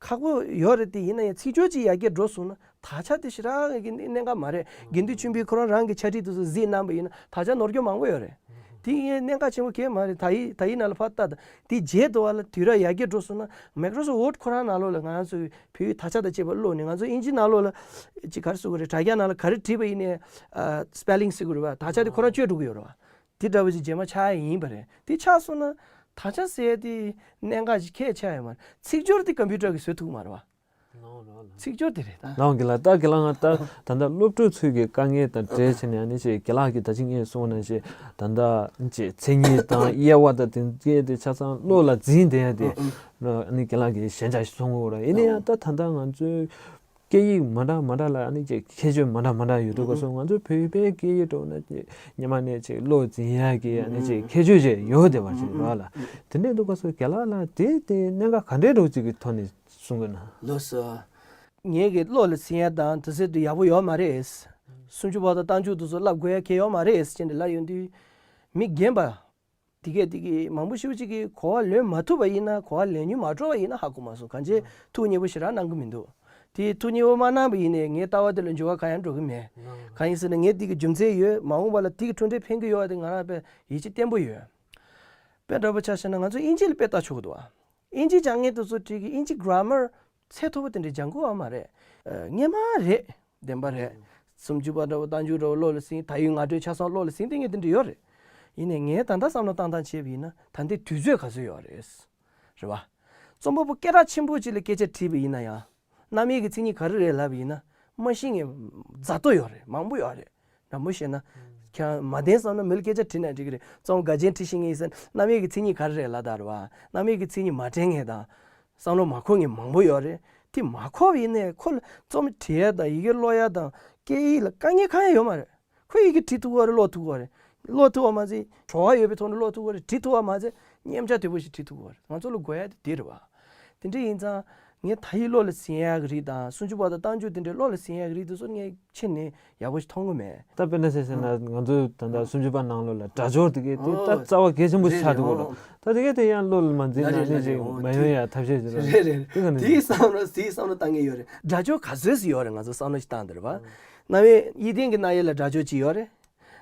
ཁག་པོ་ཡོད་རེད་དེ་ཡིན་ན་ཡང་ཚིག་སྦྱོར་ཅིག་ཡར་རྒྱས་འགྲོ་སོང་ན་དག་ཆ་དེ་ཞེ་དྲག་གི་གནད་འགག་མ་རེད། དགེ་འདུན་ཆོས་འཕེལ་ཁོ་རང་རང་གི་ཕྱག་བྲིས་དེ་ཚོ་གཟིགས་གནང་པ་ཡིན་ན་དག་ཆ་ནོར་སྐྱོན་མང་པོ་ཡོད་རེད། དེ་ཡིན་གནད་འགག་ཆེན་པོ་གང་ཡང་མ་རེད། དག་ཡིག་དག་ཡིག་ནང་ལ་ཕར་ལྟ་དང་དེ་རྗེས་དུ་བ་ལ་དུས་རབས་ཡར་རྒྱས་འགྲོ་སོང་ན་Microsoft Word ཁོ་རང་ནང་ལོགས་ལ་ང་རང་ཚོའི་བོད་ཡིག་དག་ཆ་དང་བཅས་པ་ཀློག་ནས་ང་ཚོ་དབྱིན་ཇི་ནང་ལོགས་ལ་ཅིག་ག་རེ་ཟེར་དགོས་རེད། དྲ་རྒྱ་ནང་ལ་ག་རེ་བྲིས་པ་ཡིན་ནའི་ཨ་spelling ཟེར་དགོས་རེད་པ། དག་ཆ་དེ་ཁོ་རང་བཅོས་འགྲོ་གི་ཡོད་རེད་པ། དེ་འདྲ་བོ་ཞིག་རྗེས་མ་ཆགས་ཡ་ཡིན་པ་རེད། དེ་ཆགས་སོང་ན་དག་ཆ་ཟེར་ཡ་དེ་གནད་འགག་ཅིག་ཁྱད་ཆགས་ཡོད་མ་རེད། ཚིག་སྦྱོར་དེ་ཀམ་པུ་ཊར་གིས་བཟོ་ཐུབ་ཀྱི་མ་རེད་པ། ལགས་འོང་ལགས་འོང་ལགས། ཚིག་སྦྱོར་དེ་རེད་ད། ལགས་འོང་དགེ་ལགས། ད་དགེ་ལགས་ང་ད་ད་ལྟ་སློབ་ཕྲུག་ཚོའི་གི་དཀའ་ངལ་དང་འབྲེལ་བྱས་ནས་ཨ་ནི་ཅིག་དགེ་ལགས་ཀྱིས་ད་ཅི་ངས་གསུངས་ནང་བཞིན་ད་ལྟ་ཅིག་མཚན་ཉིད་དང་དབྱེ་བ་དང་དེ་གས་དེ་ཆ་ཚང་བློ་ལ་འཛིན་བསྡད་ཡ་དེ་ཨ་ནི་དགེ་ལགས་ཀྱིས་ཞན་ཆ་ཞིག་གསུང་གི་ཡོད་རེད། ཡིན་ན་ཡང་ད་ད་ལྟ་ང་ཚོའི་སྐད་ཡིག་མ་འདྲ་མ་འདྲ་ལ་ཨ་ནི་ཅིག་ཁྱད་ཆོས་མ་འདྲ་མ་འདྲ་ཡོད་དུས་སྐབས་སུ་ང་ཚོ་བོད་པའི་སྐད་ཡིག་འདྲ་བོ་ན་ཅིག་སྔོན་མ་ནས་ཅིག་བློ་འཛིན་ཡ་གི་ཨ་ནི་ཅིག་ཁྱད་ཆོས་ཅིག་ཡོད་བསྡད་པ་ཅིག་རེད་ལགས། དེ་འདྲ་ཡིན་དུས་སྐབས་སུ་དགེ་ལགས་ལགས་དེ་དེ་གནད་འགག་ག་འདྲའི་འདྲ་བོ་ཅིག་གི་ཐོག་ནས་གསུང་གི་ན། ལགས་སོ། ངེད་ཀྱི་བློ་ལ་ཟིན་ཡ་དང་དེ་ཚོ་དེ་ཡག་པོ་ཡོད་མ་རེད། སུམ་ཅུ་པ་དང་རྟགས་འཇུག་དེ་ཚོ་བསླབ་དགོས་ཡ་གང་ཡང་ཡོད་མ་རེད་ཅེས་འདྲ་ལབ་ཡོང་དུས། མི་རྒན་པ་དེ་གས་དེ་གས་མང་པོ་ཞེ་པོ་ཅིག་གིས་གོ་བ་ལོན་མ་ཐུབ་པ་ཡིན་ན་གོ་བ་ལེན་མྱོང་མ་འགྲོ་བ་ཡིན་ན་ཧ་གོ་མ་སོང་། གང་ཅི་ཐུགས་མཉེས་པོ་ཞེ་དྲག་གནང་གི་མི་འདུག་དེ་ཐུགས་མཉེས་པོ་མ་གནང་པ་ཡིན་ནའི་ངའི་ལྟ་བ་དེ་ལ་འགྱུར་བ་གང་ཡང་འགྲོ་གི་མེད། གང་ཡིན་ཟེར་ན་ངས་དེ་གི་རྒྱུ་མཚན་ཡོད། མ་འོངས་པ་ལ་དེ་གི་གྲུབ་འབྲས་ཕན་གི་ཡོད་པ་དེ་ང་རང་དཔེ་ཡིད་ཆེས་བརྟན་པོ་ཡོད། དཔེ་འདྲ་པོ་ཆ་བཞག་ན་ང་ཚོ་དབྱིན་ཇི་ལ་དཔེ་ལྟ་ཆོག་གི་འདུག་ཨ། དབྱིན་ཇི་སྦྱང་མཁན་དེ་ཚོ་ཁྲིད་ཀྱི་དབྱིན་ཇི་གྷ་ར་མར་ཚད་མཐོ་པོ་དེ་འདྲ་སྦྱང་དགོས་པ་མ་རེད། ཨ། སྔོན་མ་རེད། བདེན་པ་རེད། སུམ་ཅུ་པ་འདྲ་པོ་རྟགས་འཇུག་འདྲ་པོ་བློ་ལ་ཟིན། དག་ཡིག་ངོ་སྤྲོད་ཆ་ཚང་བློ་ལ་ཟིན་བསྡད་མཁན་དེ་འདྲ་ཡོད་རེད། ཡིན་ནའི་ངས་ད་ལྟ་བསམ་བློ་བཏང་སྟངས་བྱས་པ་ཡིན་ན་ད་ལྟའི་དུས་ཚོད་ག་ཚོད་ཡོད་རེད། རེད་པ། རྩོམ་པ་པོ་སྐད་གྲགས་ཆེན་པོ་ཅིག་ལ་སྐད་ཆ་དྲིས་པ་ཡིན་ན་ཡང་། རྣམ་དབྱེ་གི་མཚན་ཉིད་ག་རེ་རེད་ལབ་པ་ཡིན་ན་མ་ཤེས་མཁན་རྫ་ཏོ་ཡོད་རེད། མང་པོ་ཡོད་རེད། དྲང་པོ་བཤད་ན། ཁྱེད་རང་མ་བདེན་བསམ་ན་མི་ལ་སྐད་ཆ་དྲིས་ན་འགྲིག་གི་རེད། གཙང་པོ་དགའ་ཆེན་ཁྲིད་ཤེས་མཁན་ཡིན་ཟེར་ན་རྣམ་དབྱེ་གི་མཚན་ཉིད་ག་རེ་རེད་ལབ་ད་རེད་བ། རྣམ་དབྱེ་གི་མཚན་ཉིད་མ་དྲན་མཁན་དང་བསམ་བློ་མ་འཁོར་མཁན་མང་པོ་ཡོད་རེད། དེ་མ་འཁོར་བ་ཡིན་ནའི་ཁོ་ལ་རྩོམ་བྲིས་ཡ་དང་ཡི་གེ་ཀློག་ཡ་དང་སྐད་ཡིག་ལ་དཀའ་ངལ་གང་ཡང་ཡོད་མ་རེད། ཁོས་ཡི་གེ་བྲིས་ཐུབ་ཀྱི་ཡོད་རེད། ཀློག་ཐུབ་ཀྱི་ཡོད་རེད། ཀློག་ཐུབ་པ་མ་ཟད་བྲོ་བ་ཡོད་པའི་ཐོག་ནས་ཀློག་ཐུབ་ཀྱི་ཡོད་རེད། བྲིས་ཐུབ་པ་མ་ཟད་མཉེན་ཆ་དོད་པོ་ཞིག་བྲིས་ཐུབ་ཀྱི་ཡོད་རེད། ང་ཚོ་ལ་དགོས་ཡ་དེ་དེ་རེད་བ། དེ་འདྲ་ཡིན་ཙང་ངས་དག་ཡིག་བློ་ལ་ཟིན་ཡ་གི་རིགས་དང་སུམ་ཅུ་པ་དང་རྟགས་འཇུག་དེ་འདྲའི་བློ་ལ་ཟིན་ཡ་གི་རིགས་དེ་ཚོ་ངས་ཁྱེད་ནས་ཡག་པོ་ཞིག་མཐོང་གི་མེད། ད་དཔེར་ན་བཤད་བཤད་ན་ང་ཚོའི་ད་ལྟ་སུམ་ཅུ་པ་ནང་ལོགས་ལ་སྒྲ་སྦྱོར་དེ་གའི་དེ་ད་ཨོ། རྩ་བ་གལ་ཆེན་པོ་ཞིག་ཆགས་འདུག་གོ། རེད་རེད། ད་དེ་གའི་དེ་ཡང་བློ་ལ་མ་འཛིན་ན་ནི་ཅིག་མ་ཡོང་ཡ་ཐབས་ཤེས་ཅིག་རེད་རེད། དེ་ག་ནས་དེའི་བསམ་བློ་དེའི་བསམ་བློ་བཏང་མཁན་ཡོད་རེད། སྒྲ་སྦྱོར་ག་ཚོད་ཅིག་ཡོད་རེད། ང་ཚོ་བསམ་བློ་ཞིག་བཏང་དེ་རེད་བ། རྣམ་དབྱེ་ཡིད་བརྟན་གྱི་རྣམ་དབྱེ་ལ་སྒྲ་སྦྱོར་ཅིག་ཡོད་རེད།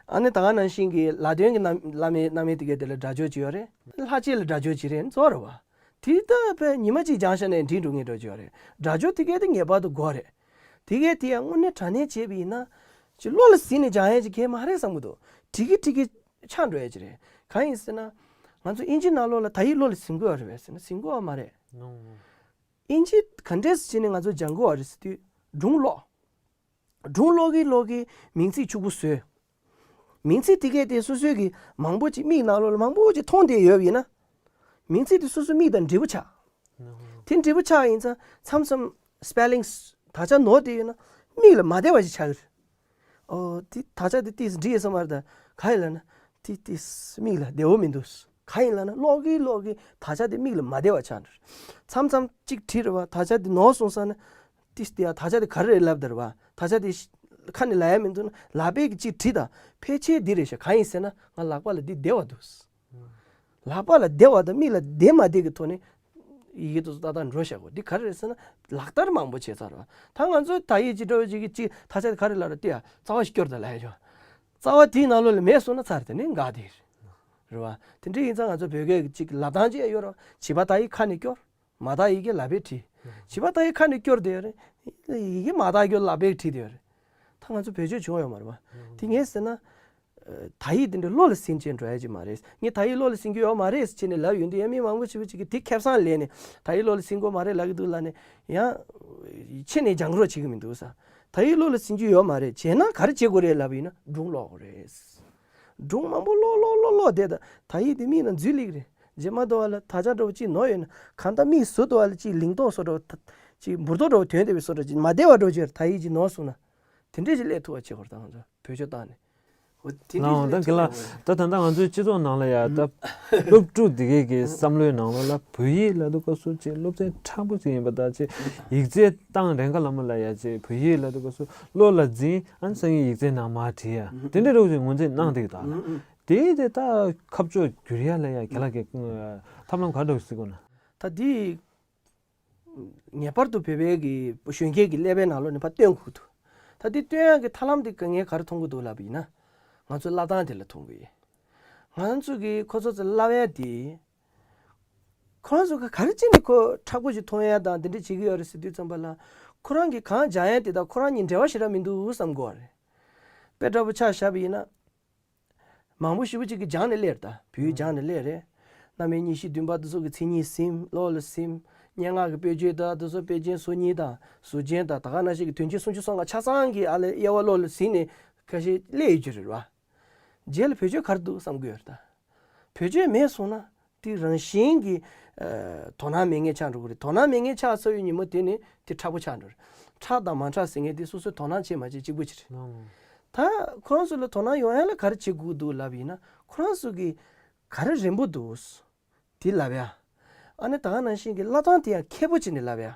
ཨ་ནི་ད་ག་ནང་བཞིན་གྱི་ལ་དོན་གྱི་རྣམ་བླ་མའི་རྣམ་དབྱེ་དེ་གའི་དེ་ལ་སྒྲ་སྦྱོར་ཅིག་ཡོད་རེད། ལྷག་བཅས་ལ་སྒྲ་སྦྱོར་ཅིག་རེད། གཙོ་བོ་རེད་བ། དེ་ད་དཔེ་ཉི་མ་གཅིག་སྦྱངས་བཞག་ནས་འགྲིག་འགྲོ་ངེས་འགྲོ་ཅིག་ཡོད་རེད། སྒྲ་སྦྱོར་དེ་གའི་དེ་ངེས་པར་དུ་དགོས་རེད། དེ་གའི་དེ་ཡང་དངོས་གནས་དྲང་གནས་བྱས་པ་ཡིན་ན། ཅིག་བློ་ལ་ཟིན་ནས་སྦྱང་ཡས་ཅིག་གལ་མ་རེད་བསམ་གྱི་འདུག་འགྲིག་གི་འགྲིག་གི་ཆགས་འགྲོ་ཡས་ཅིག་རེད། གང་ཡིན་ཟེར་ན། ང་ཚོ་དབྱིན་ཇི་ནང་ལོགས་ལ་དག་ཡིག་བློ་ལ་ཟིན་དགོས་པ་རེད་པས་ཟེར་ན་ཟིན་དགོས་པ་མ་རེད། ཨིན་ཇི་ག་འདྲས་སེ་བྱས་ནས་ང་ཚོ་སྦྱང་དགོས་པ་རེད་ཟེར་དུས། སྒྲུང་ཀློག་སྒྲུང་ཀློག་གིན་ཀློག་གིན་མིང་ཚིག་ཕྱུག་པོ་བཟོས། མིང་ཚིག་དེ་གས་དེ་སོ་སོའི་གི་མང་པོ་ཅིག་མིག་ནང་ལོགས་ལ་མང་པོ་ཅིག་མཐོང་བསྡད་ཡོད་པ་ཡིན་ན། མིང་ཚིག་དེ་སོ་སོའི་མིག་དང་འབྲས་བུ་ཆགས། དེ་འབྲས་བུ་ཆགས་ཡིན་ཙང་མཚམས་མཚམས་སྤེ་ལིང་དག་ཆ་ནོར་བསྡད་ཡོད་ན་མིག་ལ་མ་བདེ་བ་ཞིག་ཆགས་ཀྱི་རེད། ཨོ་དེ་དག་ཆ་དེ་ཏིས་འགྲིག་ཡོད་ས་མ་རེད། ད་ག་ཡིན་ལབ་ན་ཏི་ཏིས་མིག་ལ་བདེ་བོ་མི་འདུག་ག་ཡིན་ལབ་ན་ཀློག་གིན་ཀློག་གིན་དག་ཆ་དེ་མིག་ལ་མ་བདེ་བ་ཆགས་འགྲོ། མཚམས་མཚམས་གཅིག་བྲིས་རེད་བ། དག་ཆ་དེ་ནོར་སོང་ས་ན་ཏིས་དེ་ཡ་དག་ཆ་དེ་ག་རེ་རེད་ལབ་དེ་རེད་བ། དག་ཆ་དེ་ཤ་ཁ་ནས་ལབ་ཡ་མི་འདུག་ན་ལག་པས་ཀྱི་གཅིག་བྲིས་དང་ཕལ་ཆེར་འདི་རེད་ཤག་གང་ཡིན་ཟེར་ན་ང་ལག་པ་ལ་འདི་བདེ་བ་འདུག་ལག་པ་ལ་བདེ་བ་དང་མིག་ལ་བདེ་མ་བདེ་གི་ཐོག་ནས་ཡི་གེ་དེ་ཚོ་ཏག་ཏག་འགྲོ་བཞག་གོ། འདི་ག་རེ་རེད་ཟེར་ན་ལག་བསྟར་མང་པོ་བྱས་ཚར་བ། ད་ང་ཚོ་དག་ཡིག་ཅིག་འདྲ་བོ་ཅིག་གི་ཅིག་དག་ཆ་དེ་ག་རེ་ལབ་རེད་དེ་ཡ་རྩ་བ་ཞིག་སྐྱོར་དང་ལབ་ཡ་ཆོག་རྩ་བ་དེའི་ནང་ལོགས་ལ་མེད་སོང་ན་ཚར་དེ་ནས་འགག་དེ་རེད་བ། དེ་འདྲ་ཡིན་ཙང་ང་ཚོ་བོད་སྐད་ཀྱི་ཅིག་ལབ་སྟངས་ཅིག་ཡོད་རེད་བ། བྱིས་པ་དག་ཡིག་ཁ་ནས་སྐྱོར། མ་དག་ཡི་གེ་ལག་པས་བྲིས། བྱིས་པ་དག་ཡིག་ཁ་ནས་སྐྱོར་བསྡད་ཡོད་རེད། ཡི་གེ་མ་དག་རྒྱུ་ལག་པས་བྲིས་བསྡད་ཡོད་རེད། ད་ང་ཚོ་བེད་སྤྱོད་བྱུང་ཡོད་མ་རེད་བ། དེ་ངས་ཟེར་ན། ཨ། དག་ཡིག་དེ་འདྲ་བློ་ལ་ཟིན་བྱས་འགྲོ་ཡ་ཅིག་མ་རེད། ངས་དག་ཡིག་བློ་ལ་ཟིན་རྒྱུ་ཡོད་མ་རེད་ཟེར་བྱས་ནས་ལབ་ཡོང་དུས་ཡང་མི་མང་པོ་ཞེ་པོ་ཅིག་གིས་དེ་ཁེ་བཟང་ལེན་ནས་དག་ཡིག་བློ་ལ་ཟིན་དགོས་མ་རེད་ལབ་ཀྱི་འདུག་ལབ་ནས་ཡང་ཕྱི་ནས་སྦྱང་རོགས་བྱེད་ཀྱི་མི་འདུག་ས། དག་ཡིག་བློ་ལ་ཟིན་རྒྱུ་ཡོད་མ་རེད། བྱས་ན་ག་རེ་བྱེད་དགོས་རེད་ལབ་ཡིན་ན་སྒྲུང་ཀློག་དགོས་རེད། སྒྲུང་མང་པོ་ཀློག་ཀློག་ཀློག་ཀློག་བསྡད་ད་དག་ཡིག་དེ་མིག་ནང་འཛུལ་སླེབས་ཀྱི་རེད། རྗེས་མ་དུ་བ་ལ་དག་ཆ་འདྲ་བོ་གཅིག་ནོར་ཡོད་ན་གང་ལྟར་མིག་ཟུར་དུ་བ་ལ་གཅིག་ལིང་ཏོག་བཟོ་འདྲ་བོ་ད་གཅིག་འབུར་ཏོག་འདྲ་བོ་དོན་བསྡད་པའི་བཟོ་འདྲ་གཅིག་མ་བདེ་བ་འདྲ་བོ་ཅིག་ཡོད་རེད། དག་ཡིག་གཅིག་ནོར་སོང་ན་དེ་འདྲས་ཅིག་སླེབས་ཐུབ་པ་བྱེད་དགོས་རེད། ད་ང་ཚོ་བེད་སྤྱོད་བཏང་ནས། འོ་དེ་འདྲས་ལའང་ཅིག་ད་སླེབས་གལ་ལ་ཐུབ་པ་ད་ད་ལྟ་ང་ཚོའི་སྤྱི་ཚོགས་ནང་ལ་ཡ་ད་སློབ་ཕྲུག་འདི་གས་ཀྱི་བསམ་བློའི་ནང་ལོགས་ལ་བོད་ཡིག་ལབ་དུས་སྐབས་སུ་ཅིག་སློབ་ཚན་མཁྲེགས་པོ་ཅིག་ཡིན་པ་དང་ཅིག་ཡིག་རྩལ་སྟངས་རེ་འགའ་ལ་མོ་ལ་ཡ་ཅིག་བོད་ཡིག་ལབ་དུས་སྐབས་སུ་བློ་ལ་འཛིན་ཨ་ནི་སང་ཉིན་ཡིག་ཚད་ནང་མར་བྲིས་ཡ་དེ་འདྲའི་རོགས་ཅིག་ངོས་འཛིན་གནང་བསྡད་ཀྱི་འདུག་ལ། དེ་དེ་ད་ཁ་ཕྱོགས་བསྒྱུར་ཡ་ལ་ཡ་རྒན་ལགས་ཀྱིས་ཐབས་ལམ་ག་འདྲ་ཞིག་གཟིགས་དགོས་ན། ད་འདི་ངེས་པར་དུ་བོད་པའི་གི་གཞོན་སྐྱེས་ཀྱི་ཀླད་པའི་ནང་ལོགས་ནས་ཕར་བཏོན་དགོས་འདུག་ད་འདི་བཏོན་ཡ་གི་ཐབས་ལམ་དེ་ངས་ག་རེ་མཐོང་གི་འདུག་ལབ་པ་ཡིན་ན། ང་ཚོའི་བསླབ་སྟངས་དེ་ལ་མཐོང་གི་ཡོད། ང་ཚོ་གི་ཁོ་ཚོ་ཚོ་བསླབ་ཡ་དེ། ཁོ་རང་ཚོ་ག་ག་རེ་བྱས་ནས་ཁོ་མཁྲེགས་པོ་ཞིག་མཐོང་ཡ་དང་དེ་འདྲ་བྱེད་ཀྱི་ཡོད་རེད་ཟེར་དུས་ཙམ་པ་ལ། ཁོ་རང་གིས་གང་སྦྱང་ཡ་དེ་དང་ཁོ་རང་གཉིས་འབྲེལ་བ་ཞེ་དྲག་མི་འདུག་བསམ་དགོས་པ་རེད། དཔེ་འདྲ་པོ་ཆ་བཞག་པ་ཡིན་ན། མང་པོ་ཞེ་པོ་ཅིག་གིས་སྦྱངས་ནས་སླེབས་རེད་ད། བོད་ཡིག་སྦྱངས་ནས་སླེབས་རེད། རྣམ་དབྱེ་གཉིས་བཞི་བདུན་པ་དེ་ཚོ་གི་མཚན་ཉིད་ཟིན། བློ་ལ་ཟིན། སྙན་ངག་གི་དཔེ་བརྗོད་དང་དེ་ཚོ་དཔེ་ཅན་སོ་གཉིས་དང་ཟུར་རྒྱན་དང་ད་ག་ནང་བཞིན་གྱི་དོན་ཆེན་སུམ་ཅུ་སོ་ལྔ་ཆ་ཚང་གི་ཨ་ལས་དབྱེ་བ་བློ་ལ་ཟིན་ནས་ཁ་ཤས་སླེབས་ཡོད་རྒྱུ་རེད་བ། རྗེས་ལ་བེད་སྤྱོད་ག་རེ་འདུག་བསམ་གྱི་ཡོད་རེད་ད། བེད་སྤྱོད་མེད་སོང་ན་དེ་རང་བཞིན་གྱིས་ཨ་དོ་སྣང་མེད་མཁན་ཆགས་འགྲོ་གི་རེད། དོ་སྣང་མེད་མཁན་ཆགས་ཚར་བའི་ཉིན་མོ་དེ་ནས་དེ་མཁྲེགས་པོ་ཆགས་འགྲོ་རེད། མཁྲེགས་དང་མ་མཁྲེགས་ཟེར་མཁན་དེ་སོ་སོས་དོ་སྣང་བྱེད་མ་བྱེད་གཅིག་པུ་ཅིག་རེད། ད་ཁོ་རང་ཚོ་ལ་དོ་སྣང་ཡོང་ཡ་ལ་ག་རེ་བྱེད་དགོས་འདུག་ལབ་ཡིན་ན་ཁོ་རང་ཚོ་གིས་ག་རེ་རན་པོ་འདུག་དེ་ལབ་ཡ། ཨ་ནི་ད་ག་ནང་བཞིན་གྱི་བསླབ་སྟངས་དེ་ཡང་མཁས་པོ་བྱས་ནས་ལབ་ཡ།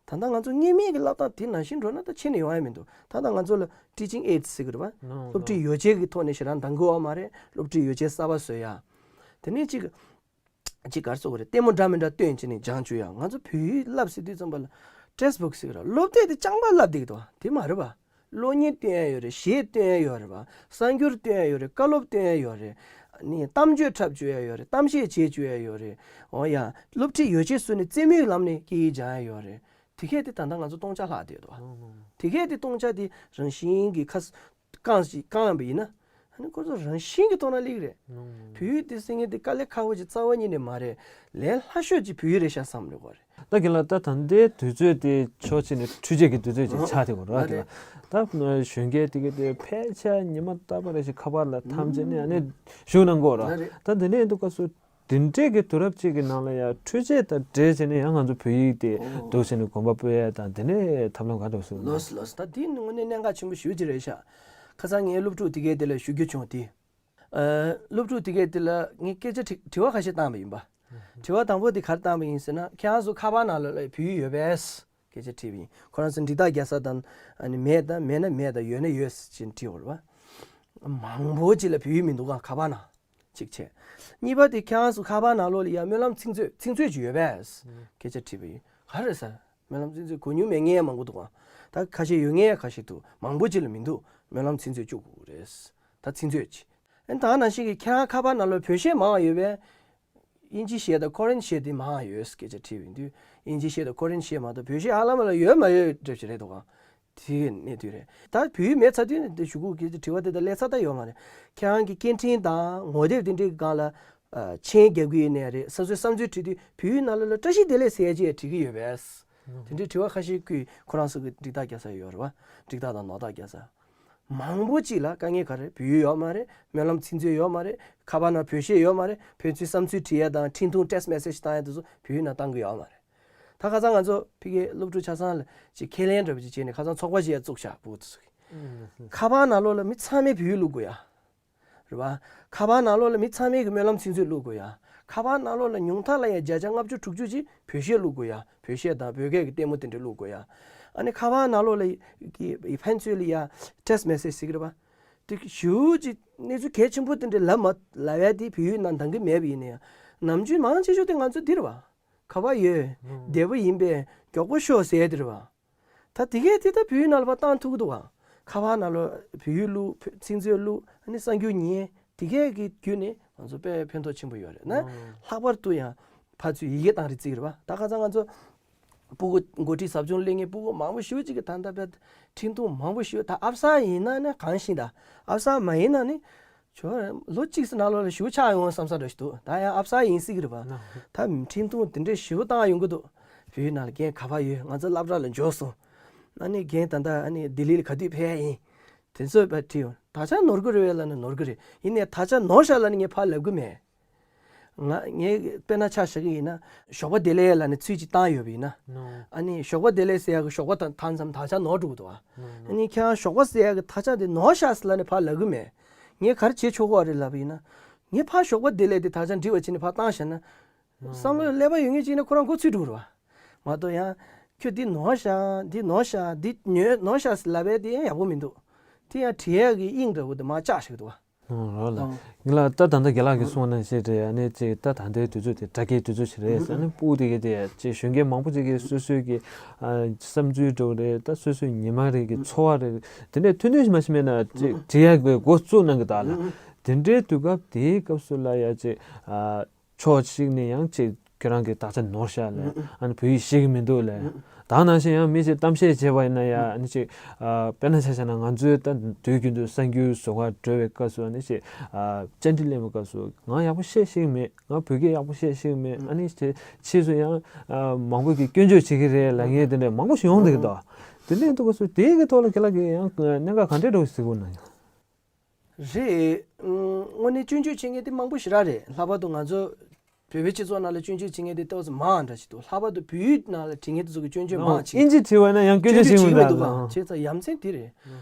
ད་ལྟ་ང་ཚོ་སྔོན་མའི་གི་བསླབ་སྟངས་དེ་ནང་བཞིན་འགྲོ་ན་ད་ཕྱི་ནས་ཡོང་ཡ་མི་འདུག་ད་ལྟ་ང་ཚོ་ལ་teaching aids ཟེར་གི་རེད་བ། ནོ། སློབ་ཁྲིད་ཡོ་བྱད་ཀྱི་ཐོག་ནས་ཞེ་དྲག་འདང་གི་ཡོད་མ་རེད། སློབ་ཁྲིད་ཡོ་བྱད་གསར་པ་བཟོ་ཡ། དེ་ནས་ཅིག་ཅིག་ག་རེ་ཟེར་དགོས་རེད། ལྟད་མོ་འདྲ་མི་འདྲ་སྟོན་བྱས་ནས་སྦྱང་བཅུག་ཡ། ང་ཚོ་བོད་ཡིག་བསླབ་ཟེར་དུས་ཙམ་པ་ལ་textbook ཟེར་གི་རེད། སློབ་དེབ་དེ་རྐྱང་པ་བསླབ་བསྡད་ཀྱི་འདུག་བ། དེ་མ་རེད་བ། གློག་བརྙན་སྟོན་ཡ་ཡོད་རེད། གཞས་སྟོན་ཡ་ཡོད་རེད་བ། གསར་འགྱུར་སྟོན་ཡ་ཡོད་རེད། བཀའ་སློབ་སྟོན་ཡ་ཡོད་རེད། ནི་གཏམ་བརྗོད་འཁྲབ་བཅུག་ཡ་ཡོད་རེད། གཏམ་བཤད་བྱེད་བཅུག་ཡ་ཡོད་རེད། འོ་ཡ། སློབ་ཁྲིད་ཡོ་བྱད་བཟོས་ནས་རྩེད་མོའི་ལམ་ནས་སྐད་ཡིག་སྦྱང་ཡ་ཡོད་རེད། དེ་གས་དེ་ད་ལྟ་ང་ཚོ་སྟོང་ཆ་ལྷག་བསྡད་འདུག་བ། ཨོ། དེ་གས་དེ་སྟོང་ཆ་དེ་རང་བཞིན་གྱི་ཁ་བསྐངས་ཤིག་བསྐངས་པ་ཡིན་ན། ཨ་ནི་ཁོ་ཚོ་རང་བཞིན་གྱི་ཐོག་ན་སླེབས་རེད། ཨོ། བོད་ཡིག་དེ་ཟེར་མཁན་དེ་དཀའ་ལས་ཁག་པོ་ཞིག་རྩ་བ་ཉིད་ནས་མ་རེད། ལས་སླ་ཤོས་ཅིག་བོད་ཡིག་རེད་ཤག་བསམ་རེད་གོ་རེད། ད་རྒན་ལགས། ད་ད་ལྟའི་དུས་ཚོད་དེ་ཕྱོགས་གཅིག་ནས་འཕྲུལ་ཆས་ཀྱི་དུས་ཚོད་ཅིག་ཆགས་བསྡད་ཡོད་རེད་པ། ད་གཞོན་སྐྱེས་དེ་ག་དེ་ཕལ་ཆེར་ཉི་མ་རྟག་པ་རེ་བཞིན་ཁ་པར་ལ་འཐམས་བྱས་ནས་ཨ་ནི་བཞུགས་གནང་གི་ཡོད་རེད་པ། ད་དེ་འདྲ་ཡིན་དུས་སྐབས་སུ་དེ་འདྲའི་གི་དུས་རབས་ཅིག་གི་ནང་ལ་ཡང་འཕྲུལ་ཆས་དང་འབྲེལ་བྱས་ནས་ཡང་ང་ཚོ་བོད་ཡིག་དེ་འདུག་བྱས་ནས་གོམ་པ་སྤོས་ཡ་དང་དེ་འདྲའི་ཐབས་ལམ་ག་འདྲ་ཞིག་ལགས་སོ་ལགས་སོ། ད་དེ་ནི་དངོས་གནས་གནད་འགག་ཆེན་པོ་ཞེ་པོ་ཅིག་རེད་ཤག་ཁ་སང་ངའི་སློབ་ཕྲུག་དེ་གས་དེ་ལ་ཞུ་རྒྱུ་བྱུང་སྟེ། ཨ། སློབ་ཕྲུག་དེ་གས་དེ་ལ་ངས་སྐད་ཆ་དྲི་དྲི་བ་ཁ་ཤས་བཏང་བ་ཡིན་པ། དྲི་བ་དང་པོ་དེ་ག་རེ་བཏང་བ་ཡིན་ཟེར་ན། ཁྱེད་རང་ཚོ་ཁ་པར་ནང་ལོགས་ལ་བོད་ཡིག་ཡོད་པས། སྐད་ཆ་དྲིས་པ་ཡིན། ཁོ་རང་ཚོ་འགྲིག་རྟགས་རྒྱག་ས་དང་ཨ་ནི་མེད་དང་མེད་ན་མེད་དང་ཡོད་ན་ཡོད་ཅེས་དྲིས་པ་རེད་པ། མང་པོ་ཅིག་ལ་བོད་ཡིག་མི་འདུག་ག་ཁ་པར་ནང་། གཅིག་བྱས། གཉིས་པ་དེ་ཁྱེད་རང་ཚོ་ཁ་པར་ནང་ལོགས་ལ་ཡ་སྨོན་ལམ་ཚིག་མཛོད་ཚིག་མཛོད་ཅིག་ཡོད་པས། སྐད་ཆ་དྲིས་པ་ཡིན། ག་རེ་ཟེར། སྨོན་ལམ་ཚིག་མཛོད་གོ་མྱོང་མེད་མཁན་མང་པོ་འདུག་ག་ད་ཁ་ཤས་ཡོད་མཁན་ཁ་ཤས་འདུག་མང་པོ་ཅིག་ལ་མི་འདུག་སྨོན་ལམ་ཚིག་མཛོད་བཅུག་དགོས་རེད། ད་ཚིག་མཛོད་ཅིག་ཨ་ནི་ད་ནང་བཞིན་གྱི་ཁྱེད་རང་ཁ་པར་ནང་ལོགས་བོད་གཞས་མང་བ་ཡོད་པས། དབྱིན་ཇི་གཞས་དང་ཀོ་རི་ཡན་གཞས་དེ་མང་བ་ཡོད་སྐད་ཆ་དྲིས་པ་ཡིན་དུས། དབྱིན་ཇི་གཞས་དང་ཀོ་རི་ཡན་གཞས་མ་གཏོགས་བོད་གཞས་ཧ་ལམ་ལ་ཡོད་མ་ཡོད་འདྲ་ཞིག་རེད་འདུག་ག་དེ་གནས་དུས་རེད། ད་བོད་ཡིག་མེད་ཚར་དུས་ནི་དེ་ཞུ་གི་ཡོད་ཀྱི་དྲི་བ་དེ་ད་སླེབས་ཚར་ད་ཡོད་མ་རེད། ཁྱེད་རང་གི་སྐད་འཕྲིན་དང་ངོ་དེབ་དེ་འདྲའི་སྒང་ལ་ཨ། མཆན་རྒྱག་གི་ཡོད་ནའི་རེད། སོ་སོའི་བསམ་ཚུལ་བྲིས་དུས་བོད་ཡིག་ནང་ལོགས་ལ་བཀྲ་ཤིས་བདེ་ལེགས་ཟེར་ཡ་ཅིག་བྲིས་ཀྱི་ཡོད་པས། དེ་འདྲའི་དྲི་བ་ཁ་ཤས་བཀོད། ཁོ་རང་ཚོ་གི་འགྲིག་རྟགས་རྒྱག་ས་ཡོད་རེད་པ། འགྲིག་རྟགས་དང་ནོར་རྟགས་རྒྱག་ས། མང་པོ་ཅིག་ལ་དཀའ་ངལ་ག་རེ། བོད་ཡིག་ཡོད་མ་རེད། སྨོན་ལམ་ཚིག་མཛོད་ཡོད་མ་རེད། ཁ་པར་ནང་བོད་གཞས་ཡོད་མ་རེད། ཕན་ཚུན་བསམ་ཚུལ་བྲིས་ཡ་དང་འཕྲིན་ཐུང་text message་བཏང་ཡ་དེ་ཚོ་བོད་ཡིག་ནང་བཏང་གི་ཡོད་མ་རེད། ད་ཁ་སང་ང་ཚོ་ཕ་གིའི་སློབ་ཕྲུག་ཆ་ཚང་ལ་ཅིག་ཁས་ལེན་འདྲ་པོ་ཅིག་བྱས་ནས་ཁ་སང་ཚོགས་པ་ཞིག་ཡ་བཙུགས་ཤག་ཕྲུ་གུ་དེ་ཚོ་གིས། ཁ་པར་ནང་ལོགས་ལ་མི་ཚང་མས་བོད་ཡིག་བླུག་དགོས་ཡ། རེད་པ། ཁ་པར་ནང་ལོགས་ལ་མི་ཚང་མས་གི་སྨོན་ལམ་ཚིག་མཛོད་བླུག་དགོས་ཡ། ཁ་པར་ནང་ལོགས་ལ་ཉུང་མཐའ་ལ་ཡ་བརྒྱ་ཆ་ལྔ་བཅུ་དྲུག་ཅུ་ཅིག་བོད་གཞས་བླུག་དགོས་ཡ། བོད་གཞས་དང་བོད་སྐད་ཀྱི་ལྟད་མོ་དེ་འདྲ་བླུག་དགོས་ཡ། ཨ་ནི་ཁ་པར་ནང་ལོགས་ལ་གི་ཕན་ཚུན་ལ་ཡ་text message་ཟེར་གི་རེད་པ། དེ་ཞེ་པོ་ཅིག་གནས་ཚུལ་གལ་ཆེན་པོ་དེ་འདྲ་ལབ་མ་ལབ་ཡ་དེ་བོད་ཡིག་ནང་འདང་གི་མེད་པ་ཡིན་ན་ཡང་། ནམ་རྒྱུན་མང་ཆེ་ཤོས་དེ་ང་ཚོ་འདི་རེད་པ། ཁ་པར་ཡོད། བདེ་པོ་ཡིན་པས་མགྱོགས་པོ་ཤོག་ཟེར་ཡ་དེ་རེད་པ། ད་དེ་གས་དེ་ད་བོད་ཡིག་ནང་ལ་ཕར་བཏང་ཐུབ་ཀྱི་འདུག་ག་ཁ་པར་ནང་ལ་བོད་ཡིག་བླུགས། ཚིག་མཛོད་བླུགས། ཨ་ནི་གསར་འགྱུར་ཉན། དེ་གས་ཀྱི་བརྒྱུད་ནས་ང་ཚོ་དཔེ་ཕན་ཐོགས་ཆེན་པོ་ཡོད་རེད་ན། ལྷག་པར་དུ་ཡང་ཕར་ཚུར་ཡི་གེ་གཏོང་རེས་བྱེད་ཀྱི་རེད་པ། ད་ཁ་སང་ང་ཚོ་སྤུ་གུ་འགོ་ཁྲིད་ཟབ་སྦྱོང་སླེབས་མཁན་སྤུ་གུ་མང་པོ་ཞེ་པོ་ཅིག་གིས་ད་ལྟ་དཔེ་འཕྲིན་ཐུང་མང་པོ་ཞེ་པོ། ད་ཨབ་སར་ཡིན་ན་ནི་གང་ཤེས། ད་ཨབ་སར་མ་ཡིན་ན་ནི། ཁྱོད་ལོ་གཅིག་ཙམ་ནང་ལོགས་ལ་ཞེ་པོ་ཆགས་ཡོང་བསམ་ས་འདྲ་ཞིག་འདུག་ད་ཡང་ཨབ་སར་ཡིན་སྲིད་ཀྱི་རེད་པ། ད་འཕྲིན་ཐུང་དེ་འདྲའི་ཞེ་པོ་བཏང་ཡོང་གི་འདུག་བོད་ཡིག་ནང་ལ་རྒན་ག་པར་ཡོད། ང་ཚོ་སློབ་གྲྭ་ལ་འབྱོར་སོང་། ཨ་ནི་རྒན་ད་ལྟ་ཨ་ནི་ལྡི་ལི་ལ་ག་དུས་ཕེབས་ཡ་ཡིན། དེ་ཚོ་དཔེ་དྲིས་ཡོང་། ད་ཆ་ནོར་གི་རེད་པས་ལབ་ན་ནོར་གི་རེད། ཡིན་ནའི་ད་ཆ་ནོར་ཤག་ལབ་ནས་ངས་ཕར་ལབ་གི་མེད། ང་ངས་དཔེར་ན་ཆ་བཞག་གི་ཡིན་ན། ཞོགས་པ་བདེ་ལེགས་ལབ་ནས་ཚིག་ཅིག་བཏང་ཡོད་པ་ཡིན་ན། ཨ་ནི་ཞོགས་པ་བདེ་ལེགས་ཟེར་ཡ་གི་ཞོགས་པ་དང་ད་མཚམས་ད་ཆ་ནོར་འགྲོ་གི་འདུག་པ། ཨ་ནི་ཁྱེད་རང་ཞོགས་པ་ཟེར་ཡ་གི་ད་ཆ་དེ་ནོར་ཤག་ཟེར་ལབ་ནས་ཕར་ལབ་གི་མེད། ངས་ག་རེ་བྱེད་ཆོག་གི་རེད་ལབ་པ་ཡིན་ན། ངས་ཕར་ཞོགས་པ་བདེ་ལེགས་དེ་ད་ཆ་འབྲི་བ་བྱས་ནས་ཕར་བཏང་བཞག་ན། བསམ་བློ་ཀླད་པ་ཡོད་མཁན་ཅིག་ཡིན་ན་ཁོ་རང་མགོ་ཚོས་འགྲོ་གི་རེད་པ། མ་གཏོགས་ཡང་། ཁྱོད་འདི་ནོར་ཤག་འདི་ནོར་ཤག་འདི་ཉོས་ནོར་ཤག་ཟེར་ལབ་པ་དེ་ཡང་ཡག་པོ་མི་འདུག་དེ་ཡང་བྲིས་ཡ་གི་དབྱིངས་འདྲ་པོ་དེ་མར་བཅག་བཞག་གི་འདུག་པ། ཨོ་རོགས་ལ། ཨང་། ངས་ལ་ད་ད་ལྟ་རྒན་ལགས་ཀྱིས་གསུངས་པ་ནང་བཞིན་རེད། ཨ་ནི་ཅིག་ད་ད་ལྟའི་དུས་ཚོད་དེ་དྲ་རྒྱའི་དུས་ཚོད་ཞིག་རེད། ཨ་ནི་སྤུ་གུ་དེ་གས་དེ་ཅིག་གཞོན་སྐྱེས་མང་པོ་ཅིག་གིས་སོ་སོའི་གི་ཨ་བསམ་ཚུལ་འདྲ་པོ་རེད། ད་སོ་སོའི་ཉི་མ་རེ་གི་ཚོར་བ་རེ་དེ་འདྲས་ཐོན་ཐོན་ཞིག་མ་ཤེས་མེད་ན་ཅིག་བྲིས་ཡ་གི་འགོ་བཙུགས་གནང་གི་ད་ལ། དེ་འདྲའི་དུས་སྐབས་དེའི་སྐབས་སུ་ལ་ཡ་ཅིག་ཨ། ཕྱོགས་གཅིག་ནས་ཡང་ཅིག་ཁྱོད་རང་གིས་ད་ཆ་ནོར་ཤག་ལབ། ཨ་ནི་བོད་ཡིག་ཤེས་ཀྱི་མི་འདུག་ལབ། ད་ནང་བཞིན་ཡང་མི་ཞིག་གཏམ་བཤད་བྱས་པ་ཡིན་ན་ཡང་ཨ་ནི་ཅིག་ཨ་དཔེར་ན་ཆ་བཞག་ན་ང་ཚོའི་ད་དུས་རྒྱུན་དུ་གསར་འགྱུར་བཟོ་གར་འགྲོ་བའི་སྐབས་སུ་ཨ་ནི་ཅིག་ཨ་བཅར་འདྲི་གླེང་བའི་སྐབས་སུ་ང་ཡག་པོ་བཤད་ཤེས་ཀྱི་མེད། ང་བོད་སྐད་ཡག་པོ་བཤད་ཤེས་ཀྱི་མེད། ཨ་ནི་ཅིག་ཕྱིས་སུ་ཡང་ཨ་མང་པོ་གིས་སྐྱོན་བརྗོད་བྱེད་ཀྱི་རེད་ལབ་མཁན་དེ་འདྲ་མང་པོ་ཞིག་ཡོང་བསྡད་ཀྱི་འདུག་དེ་འདྲའི་དུས་སྐབས་སུ་དེའི་གི་ཐོག་ལ་རྒན་ལགས་ཀྱིས་ཡང་གནད་འགག་ག་འདྲའི་འདྲ་པོ་གཟིགས་ཀྱི་ཡོད་ན། རེད། ཨང་། དངོས་གནས་སྐྱོན་བརྗོད་བྱེད་མཁན་དེ་མང་པོ་ཞེ་དྲག་རེད། ལྷག་པར་དུ་ང་ཚོ་བོད་པའི་སྤྱི་ཚོགས་ནང་ལ་སྐྱོན་བརྗོད་བྱེད་མཁན་དེ་ཏོག་ཙམ་མང་འདྲ་ཞིག་འདུག་ལྷག་པར་དུ་བོད་ཡིག་ནང་ལ་བྲིས་མཁན་དེ་ཚོ་གིས་སྐྱོན་བརྗོད་མང་ཆེ། དབྱིན་ཇི་བྲིས་པ་ན་ཡང་སྐྱོན་བརྗོད་བྱེད་ཀྱི་མི་འདུག་ལ། བྱས་ཙང་ཡ་མཚན་དེ་རེད།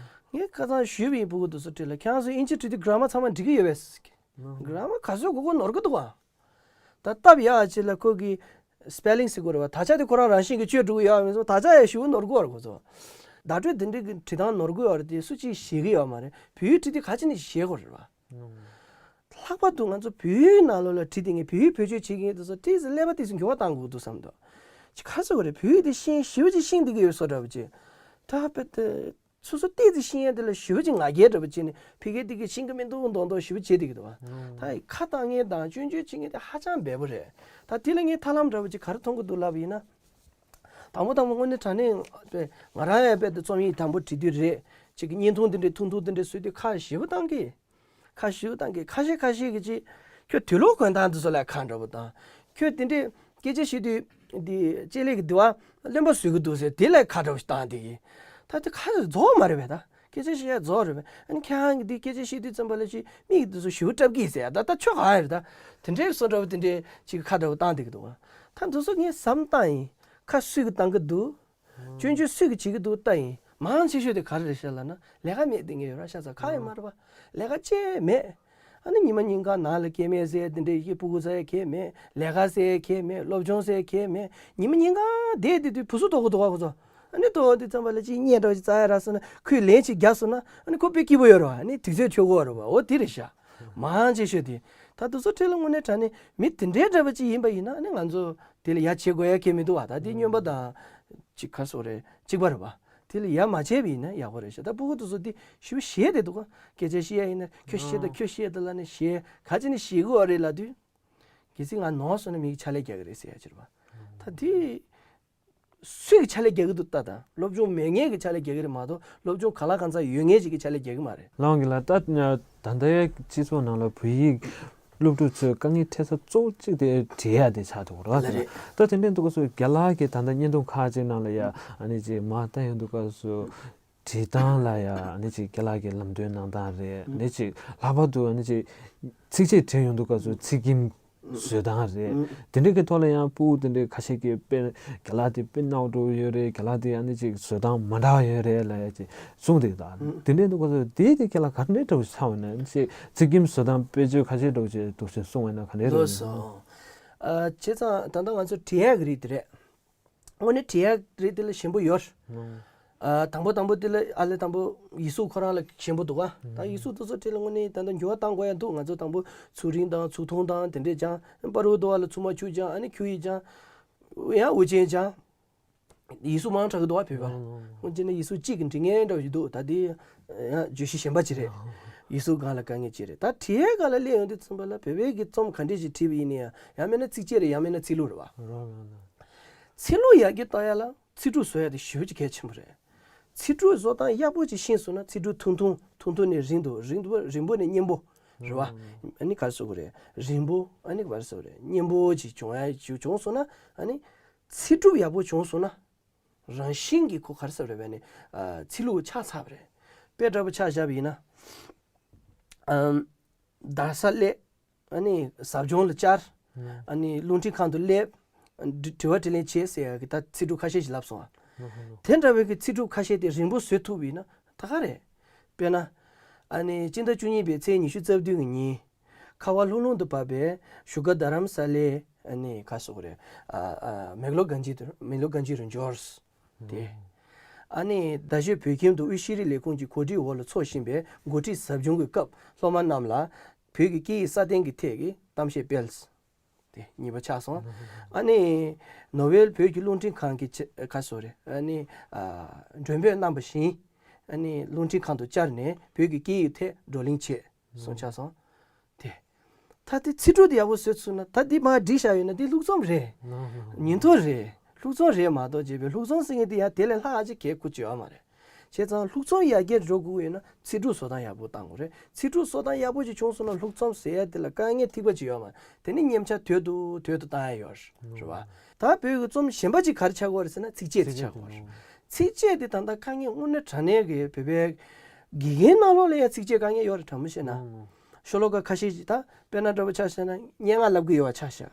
ངས་ཁ་སང་ཞུས་པ་ཡིན། སྤུ་གུ་དེ་ཚོ་ཁྲིད་ལ་ཁྱེད་རང་ཚོ་དབྱིན་ཇི་བྲིས་དུས་གྷ་ར་མར་ཚང་མ་འགྲིག་གི་ཡོད་པས། གྷ་ར་མར་ག་ཚོད་དགོས་དགོས་ནོར་གི་འདུག་ག་ད་སྟབས་ཡག་ཅིག་ལ་ཁོ་གི་སི་པེ་ལིང་ཟེར་དགོས་རེད་པ། དག་ཆ་དེ་ཁོ་རང་རང་བཞིན་གྱིས་བཅོས་འགྲོ་གི་ཡོད་མ་རེད། དག་ཆ་ཡང་ཞེ་པོ་ནོར་གི་ཡོད་རེད་ཁོ་ཚོ། བརྡ་སྤྲོད་འདི་འདྲའི་གི་བྲིས་སྟངས་ནོར་གི་ཡོད་རེད་དེ་སུ་གཅིག་ཤེས་ཀྱི་ཡོད་མ་རེད། བོད་ཡིག་བྲིས་དུས་ག་ཅི་ནས་ཤེས་དགོས་རེད་པ། ལྷག་པར་དུ་ང་ཚོ་བོད་ཡིག་ནང་ལོགས་ལ་བྲིས་དེ་ངས་བོད་ཡིག་བེད་སྤྱོད་བྱེད་ཀྱི་ཡིན་དེ་ཚོ་ཏོག་ཙམ་ཀླད་པ་ཏོག་ཙམ་འགྱུར་བ་གཏང་དགོས་འདུག་བསམ་འདུག་ཅི་ག་ཟེར་དགོས་རེད། བོད་ཡིག་དེ་ཤེས་ཞེ་པོ་ཅིག་ཤེས་བསྡད་ཀྱི་ཡོད་བཟོ་འདྲ་པོ་ཅིག་ད་དཔེ་དེ། སོ་སོ་ཏོག་ཙམ་ཤེས་ཡ་དེ་ལ་ཞེ་པོ་ཅིག་ང་རྒྱལ་འདྲ་པོ་བྱས་ནས་ཕ་གི་དེ་གི་ཤེས་ཀྱི་མི་འདུག་མདོག་མདོག་ཞེ་པོ་བྱེད་བསྡད་ཀྱི་འདུག་པ། ད་ཡི་ཁ་བཏང་མཁན་དང་སྐྱོན་བརྗོད་བྱེད་མཁན་དེ་ཧ་ཅང་འབེལ་པོ་རེད། ད་དེ་ལ་ངས་ཐབས་ལམ་འདྲ་པོ་ཅིག་ག་རེ་མཐོང་གི་འདུག་ལབ་པ་ཡིན་ན། དང་པོ་དང་པོ་དངོས་གནས་དྲང་གནས་དཔེ་ང་རང་ཡང་དཔེ་དེ་རྩོམ་ཡིག་དང་པོ་བྲིས་དུས་རེད། ཅིག་གི་བརྙན་ཐུང་དེ་འདྲའི་ཐུང་ཐུང་དེ་འདྲའི་བཟོས་དུས་ཁ་ཞེ་པོ་བཏང་གི། ཁ་ཞེ་པོ་བཏང་གི། ཁ་ཤས་ཁ་ཤས་ཀྱིས་ཅིག་ཁྱོད་དུས་ལོག་གོན་སྟངས་དེ་ཚོ་ལ་ཁག་འདྲ་པོ་དང་། ཁྱོད་དེ་འདྲའི་ སྐད་ཆ་བཤད་དུས་འདི་ལྕེ་ལེ་གི་འདི་བ་རློན་པ་བཟོ་གི་འདུག་ཟེར། དེ་ལ་ཁ་འདྲ་བོ་ཞིག་བཏང་དེ་གི། ད་དེ་ཁ་རྫོགས་མ་རེད་པས། ད་སྐད་ཆ་བཤད་ཡ་རྫོགས་རེད་པས། ཨ་ནི་ཁྱེད་རང་གི་འདི་སྐད་ཆ་བཤད་དུས་ཙམ་པ་ལ་ཅིག་མིག་འདི་ཚོ་ཞུ་གྲབས་ཀྱིས་ཟེར། ད་ད་ཆོ་ག་ཡ་རེད། ད་དེ་འདྲའི་བཟོ་འདྲ་བོ་དེ་འདྲའི་ཅིག་ཁ་འདྲ་བོ་བཏང་དེ་གི་འདུག་ད་འདི་ཚོ་ངས་བསམ་བཏང་ཡིན། ཁ་སུས་གི་བཏང་གི་འདུག་སྐྱོན་བརྗོད་སུས་ཀྱིས་བྱེད་ཀྱི་འདུག་ལྟ་ཡིན། མང་ཆེ་ཤོས་དེ་ག་རེ་རེད་ཤག་ལབ་ན་ལས་ཀ་མེད་དེ་ངས་ཡོད་ར་ཤ་ཚ་ཁ་ཡོད་མ་རེད་པ། ལས་ཀ་ཅི་མེད། ཨ་ནི་ཉི་མ་ཉིན་གང་ནང་ལ་སྐྱེ་དམན་ཟེར་དེ་འདྲའི་ཡི་སྤུ་གུ་ཟེར་ཁྱད་མེད། ལས་ཀ་ཟེར་ཁྱད་མེད། སློབ་སྦྱོང་ཟེར་ཁྱད་མེད། ཉི་མ་ཉིན་གང་བསྡད་དེ་དུས་བུ་སུ་དོ་གོ་དོ་ག་གོ་ཚོ། ཨ་ནི་དོ་དེ་ཙམ་པ་ལ་ཅིག་བརྙས་འདྲ་ཅིག་རྩ་ཡ་ར་སོང་ན་ཁོས་ལན་ཅིག་རྒྱག་སོང་ན་ཨ་ནི་ཁོ་དཔེ་སྐྱིད་པོ་ཡོད་ར་བ། ཨ་ནི་དུས་ཚོད་འཕྲོད་གོ་ར་བ། འོ་དེ་རེད་ཤག་མང་ཆེ་ཤོས་དེ། ད་དུ་ཚོ་ཁྲེལ་ལ་དངོས་གནས་དྲང་གནས་མི་དེ་འདྲའི་འདྲ་པ་ཅིག་ཡིན་པ་ཡིན་ན་ཨ་ནི་ང་ཚོ་དེ་ལ་ཡ་བྱེད་དགོས་ཡ་གལ་མི་འདུག་བ། ད་དེ་སྨྱོན་པ་དང་ཅིག་ག་སོ་རེད་གཅིག་པ་རེད་བ། དེ་ལ་ཡ་མ་བྱས་པ་ཡིན་ན་ཡག་པོ་རེད་ཤག་ད་སྤུ་གུ་དུ་ཚོ་དེ་ཞུ་ཞེས་དེ་འདུག་ག་སྐད་ཆ་བཤད་ཡ་ཡིན་ན་ཁྱོད་བཤད་ད་ཁྱོད་བཤད་ད་ལ་ནི་ཞེས་ག་ཅི་ནི་ཞེས་གི་བ་རེད་ལབ་དུས། གལ་སྲིད་ང་ནོར་སོང་ན་མིག་ཆ་ལས་རྒྱག་གི་རེད་ཟེར་ཡ་ཅིག་རེད་བ། ད་དེ། སུས་ཀྱི་ཆ་ལས་རྒྱག་གི་འདུག་ལྟ་དང་། སློབ་སྦྱོང་མེད་མཁན་གྱི་ཆ་ལས་རྒྱག་གི་རེད་མ་གཏོགས་སློབ་སྦྱོང་གང་ལ་གང་འཚམ་ཡོད་མཁན་ཅིག་གི་ཆ་ལས་རྒྱག་གི་མ་རེད། ལགས་འོང་གི་ལགས། ད་ད་ལྟ་ཡ་སྤྱི་ཚོགས་ནང་ལ་བོད་ཡིག་སློབ་ཕྲུག་ཚོས་དཀའ་ངལ་འཕྲད་ས་གཙོ་བོ་གཅིག་དེ་བྲིས་ཡ་དེ་ཆགས་འདུག་ར། ལགས་རེད། ད་དེ་འདྲ་འདུག་ག་སུ་རྒན་ལགས་ཀྱིས་ད་ལྟ་བརྙན་ཐུང་ཁག་ཅིག་ནང་ལ་ཡ་ཨ་ནི་ཅིག་མ་ལྟ་ཡོང་འདུག་ག་སུ། བྲིས་སྟངས་ལ་ཡང་ཨ་ནི་ཅིག་རྒན་ལགས་ཀྱི་ལམ་སྟོན་གནང་སྟངས་རེད། ཨ་ནི་ཅིག་ལྷག་པར་དུ་ཨ་ནི་ཅིག་ཚིགས་བཅད་བྲིས་ཡོང་དུས་སྐབས་སུ་ཚིག་སྐེམ་བཟོ་སྟངས་རེད། དེ་འདྲ་གི་ཐོག་ལ་ཡང་སྤུ་གུ་དེ་འདྲའི་ཁ་ཤས་ཀྱིས་དཔེ་རྒན་ལགས་དེ་དཔེ་སྣང་བ་འགྲོ་ཡོད་རེད། རྒན་ལགས་དེ་ཨ་ནི་ཅིག་བཟོ་སྟངས་མ་འདྲ་བ་ཡོད་རེད་ལབ་ཡ་ཅིག་གསུངས་འདུག་ད་དེ་འདྲའི་འདུག་ག་སུ་དེ་དེ་རྒན་ལགས་ག་འདྲའི་འདྲ་བོ་ཆགས་ཡོད་ན། ཨ་ནི་ཅིག་ཚིག་སྐེམ་བཟོ་སྟངས་དཔེ་བརྗོད་ཁ་ཤས་འདྲ་བོ་ཅིག་འདུག་ཅེས་གསུངས་པ་ཡིན་ན་ག་འདྲའི་འདུག་ལགས་སོ། ཨ་བྱས་ཙང་ད་ལྟ་ང་ཚོ་བྲིས་ཡག་གི་རིགས་དེ་རེད། དངོས་གནས་བྲིས་ཡག་རིགས་དེ་ལ་ཞན་པོ་ཡོད། ཨ་དང་པོ་དང་པོ་དེ་ལ་ཨ་ལས་དང་པོ་ཡིག་གཟུགས་ཁོ་རང་ལ་ཞན་པོ་འདུག་ག་ད་ཡིག་གཟུགས་དེ་ཚོ་བྲིས་ལ་དངོས་གནས་ད་ལྟ་འགྱུར་བ་གཏང་དགོས་ཡ་འདུག་ང་ཚོ་དང་པོ་ཚུགས་རིང་དང་ཚུགས་ཐུང་དང་དེ་འདྲས་སྦྱང་། པ་རུ་དོ་བ་ལ་ཚུགས་མ་ཆུ་སྦྱང་། ཨ་ནི་ཁྱུ་ཡིག་སྦྱང་། ཡང་དབུ་ཅན་སྦྱང་། ཡིག་གཟུགས་མང་དྲགས་ཀྱི་འདུག་བ་བོད་པ། ཨོ། ཨོ། ཨོ་ཅེ་ན་ཡིག་གཟུགས་གཅིག་གི་འབྲི་མཁན་འདྲ་བོ་ཞིག་འདུག་ད་དེ་ཡང་བརྗོད་གཞི་གཞན་པ་ཅིག་རེད། ཨོ། ཡིག་གཟུགས་སྒང་ལ་དཀའ་ངལ་ཅིག་རེད། ད་བྲིས་ཡག་སྒང་ལ་སླེབས་ཡོང་དུས་ཙམ་པ་ལ་བོད་པའི་གི་རྩོམ་ག་འདྲས་ཅིག་བྲིས་པ་ཡིན་ན་ཡང་ཡང་མིན་ན་ཚིགས་བཅད་རེད། ཡང་མིན་ན་ཚིག་ལྷུག་རེད་བ། རོ་རོ་རོ། ཚིག་ལྷུག་ཡར་རྒྱས་གཏོང་ཡག་ལ་ཚིག་གྲུབ་བཟོ་ཡག་དེ་ཞེ་པོ་ཅིག་གལ་ཆེན་པོ་རེད། ཚིག་གྲུབ་བཟོ་སྟངས་ཡག་པོ་ཅིག་ཤེས་སོང་ན་ཚིག་གྲུབ་ཐུང་ཐུང་ཐུང་ཐུང་ནས་རིང་དུ་རིང་དུ་རིང་པོ་ནས་སྙན་པོ་རེད་བ། ཨ་ནི་ག་རེ་ཟེར་དགོས་རེད། རིང་པོ་ཨ་ནི་ག་རེ་ཟེར་དགོས་རེད། སྙན་པོ་ཅིག་བྱུང་ཡག་ཅིག་བྱུང་སོང་ན་ཨ་ནི། ཚིག་གྲུབ་ཡག་པོ་བྱུང་སོང་ན། རང་བཞིན་གྱིས་ཁོ་ག་རེ་ཟེར་རེད་པས་ནི། ཨ་ཚིག་ལྷུག་ཆགས་ཚར་བ་རེད། དཔེ་འདྲ་པོ་ཆ་བཞག་པ་ཡིན་ན། ཨམ། རྡ་ས་སླེབས། ཨ་ནི་ཟབ་སྦྱོང་ལ་བཅར། ཨ་ནི་རླུང་འཕྲིན་ཁང་དུ་སླེབས། དྲི་དྲི་བ་དྲིས་ལན་བྱས་ཟེར་ཡག་གི་ད་ཚིག་གྲུབ་ཁ་ཤས་ཤིག་ལབ་སོང་ཨ། དེ་འདྲ་བའི་གི་ཚིག་གྲུབ་ཁ་ཤས་དེ་རིང་པོ་བཟོ་ཐུབ་པ་ཡིན་ན་ད་ག་རེད། དཔེར་ན། ཨ་ནི་སྤྱི་ཟླ་བཅུ་གཉིས་པའི་ཚེས་ཉི་ཤུ་རྩ་བདུན་གི་ཉིན། ཁ་བ་ལྷུང་ལྷུང་དུ་བབས་པའི་བཞུགས་སྒར་རྡ་རམ་ས་ལའི་ཨ་ནི་ག་སོགས་རེད། ཨ་ཨ་མེག་ལོ་གན་ཇི་དུ་མེག་ལོ་གན་ཇི་རུ་འབྱོར། དེ། ཨ་ནི་རྡ་ཤོད་བོད་ཁྱིམ་དུ་དབུས་ཤེས་རིག་ལས་ཁུངས་ཀྱི་གོ་སྒྲིག་འོག་ལ་འཚོགས་བཞིན་པའི་འགོ་ཁྲིད་ཟབ་སྦྱོང་གི་སྐབས་སློབ་མ་རྣམས་ལ་བོད་ཀྱི་སྐད་ཡིག་སྲ་བརྟན་གྱི་ཐད་ཀྱི་གཏམ་བཤད་སྤེལ། དེ་གཉིས་པ་ཆགས་སོང་། ཨ་ནི་ནོ་ཝེལ་བོད་ཀྱི་རླུང་འཕྲིན་ཁང་གི་ཆེ་ཁ་སོ་རེད། ཨ་ནི་ཨ་མགྲོན་འབོད་གནང་བ་བཞིན་ཨ་ནི་རླུང་འཕྲིན་ཁང་དུ་བཅར་ནས་བོད་ཀྱི་སྐད་ཡིག་ཐད་བགྲོ་གླེང་བྱས་སོང་ཆགས་སོང་། དེ། ད་དེ་ཚིག་གྲུབ་དེ་ཡག་པོ་བཟོས་ཚུགས་ན་ད་དེ་མར་བསྒྲིགས་བཞག་ཡོད་ན་དེ་ལྷུག་རྩོམ་རེད། ཉིན་ཐོ་རེད། ལྷུག་རྩོམ་རེད་མ་གཏོགས་བྱས་པའི་ལྷུག་རྩོམ་ཟེར་མཁན་དེ་ཡང་དེ་ལས་ལྷག་ཨ་ཅེ་གལ་ཁུ་ཅི་ཡོད་མ་རེད། བྱས་ཙང་ལྷུག་རྩོམ་ཡར་རྒྱས་འགྲོ་དགོས་ཡོད་ན་ཚིག་གྲུབ་བཟོ་སྟངས་ཡག་པོ་བཏང་དགོས་རེད། ཚིག་གྲུབ་བཟོ་སྟངས་ཡག་པོ་ཅིག་བྱུང་སོང་ན་ལྷུག་རྩོམ་ཟེར་ཡ་དེ་ལ་དཀའ་ངལ་ཐིགས་པ་ཅིག་ཡོད་མ་རེད། དེ་ནི་མཉམ་ཆ་དོད་དུ་དོད་དུ་བཏང་ཡ་ཡོད་རེད་བ། ད་བོད་ཀྱི་རྩོམ་གཞན་པ་ཅིག་ག་རེ་ཆགས་ཀྱི་ཡོད་རེད་ཟེར་ན་ཚིགས་བཅད་དེ་ཆགས་ཀྱི་ཡོད་རེད། ཚིགས་བཅད་དེ་ད་ལྟ་དཀའ་ངལ་དངོས་གནས་དྲང་གནས་ཀྱི་བོད་པའི་དགེ་རྒན་ནང་ལོགས་ལ་ཡ་ཚིགས་བཅད་དཀའ་ངལ་ཡོད་རེད། དྲང་མོ་བཤད་ན། ཤོ་ལོ་ཀ་ཁ་ཤས་ཅིག་ད་དཔེར་ན་འདྲ་པོ་ཆ་བཞག་ན་སྙན་ངག་བསླབ་ཀྱི་ཡོད་པ་ཆ་བཞག་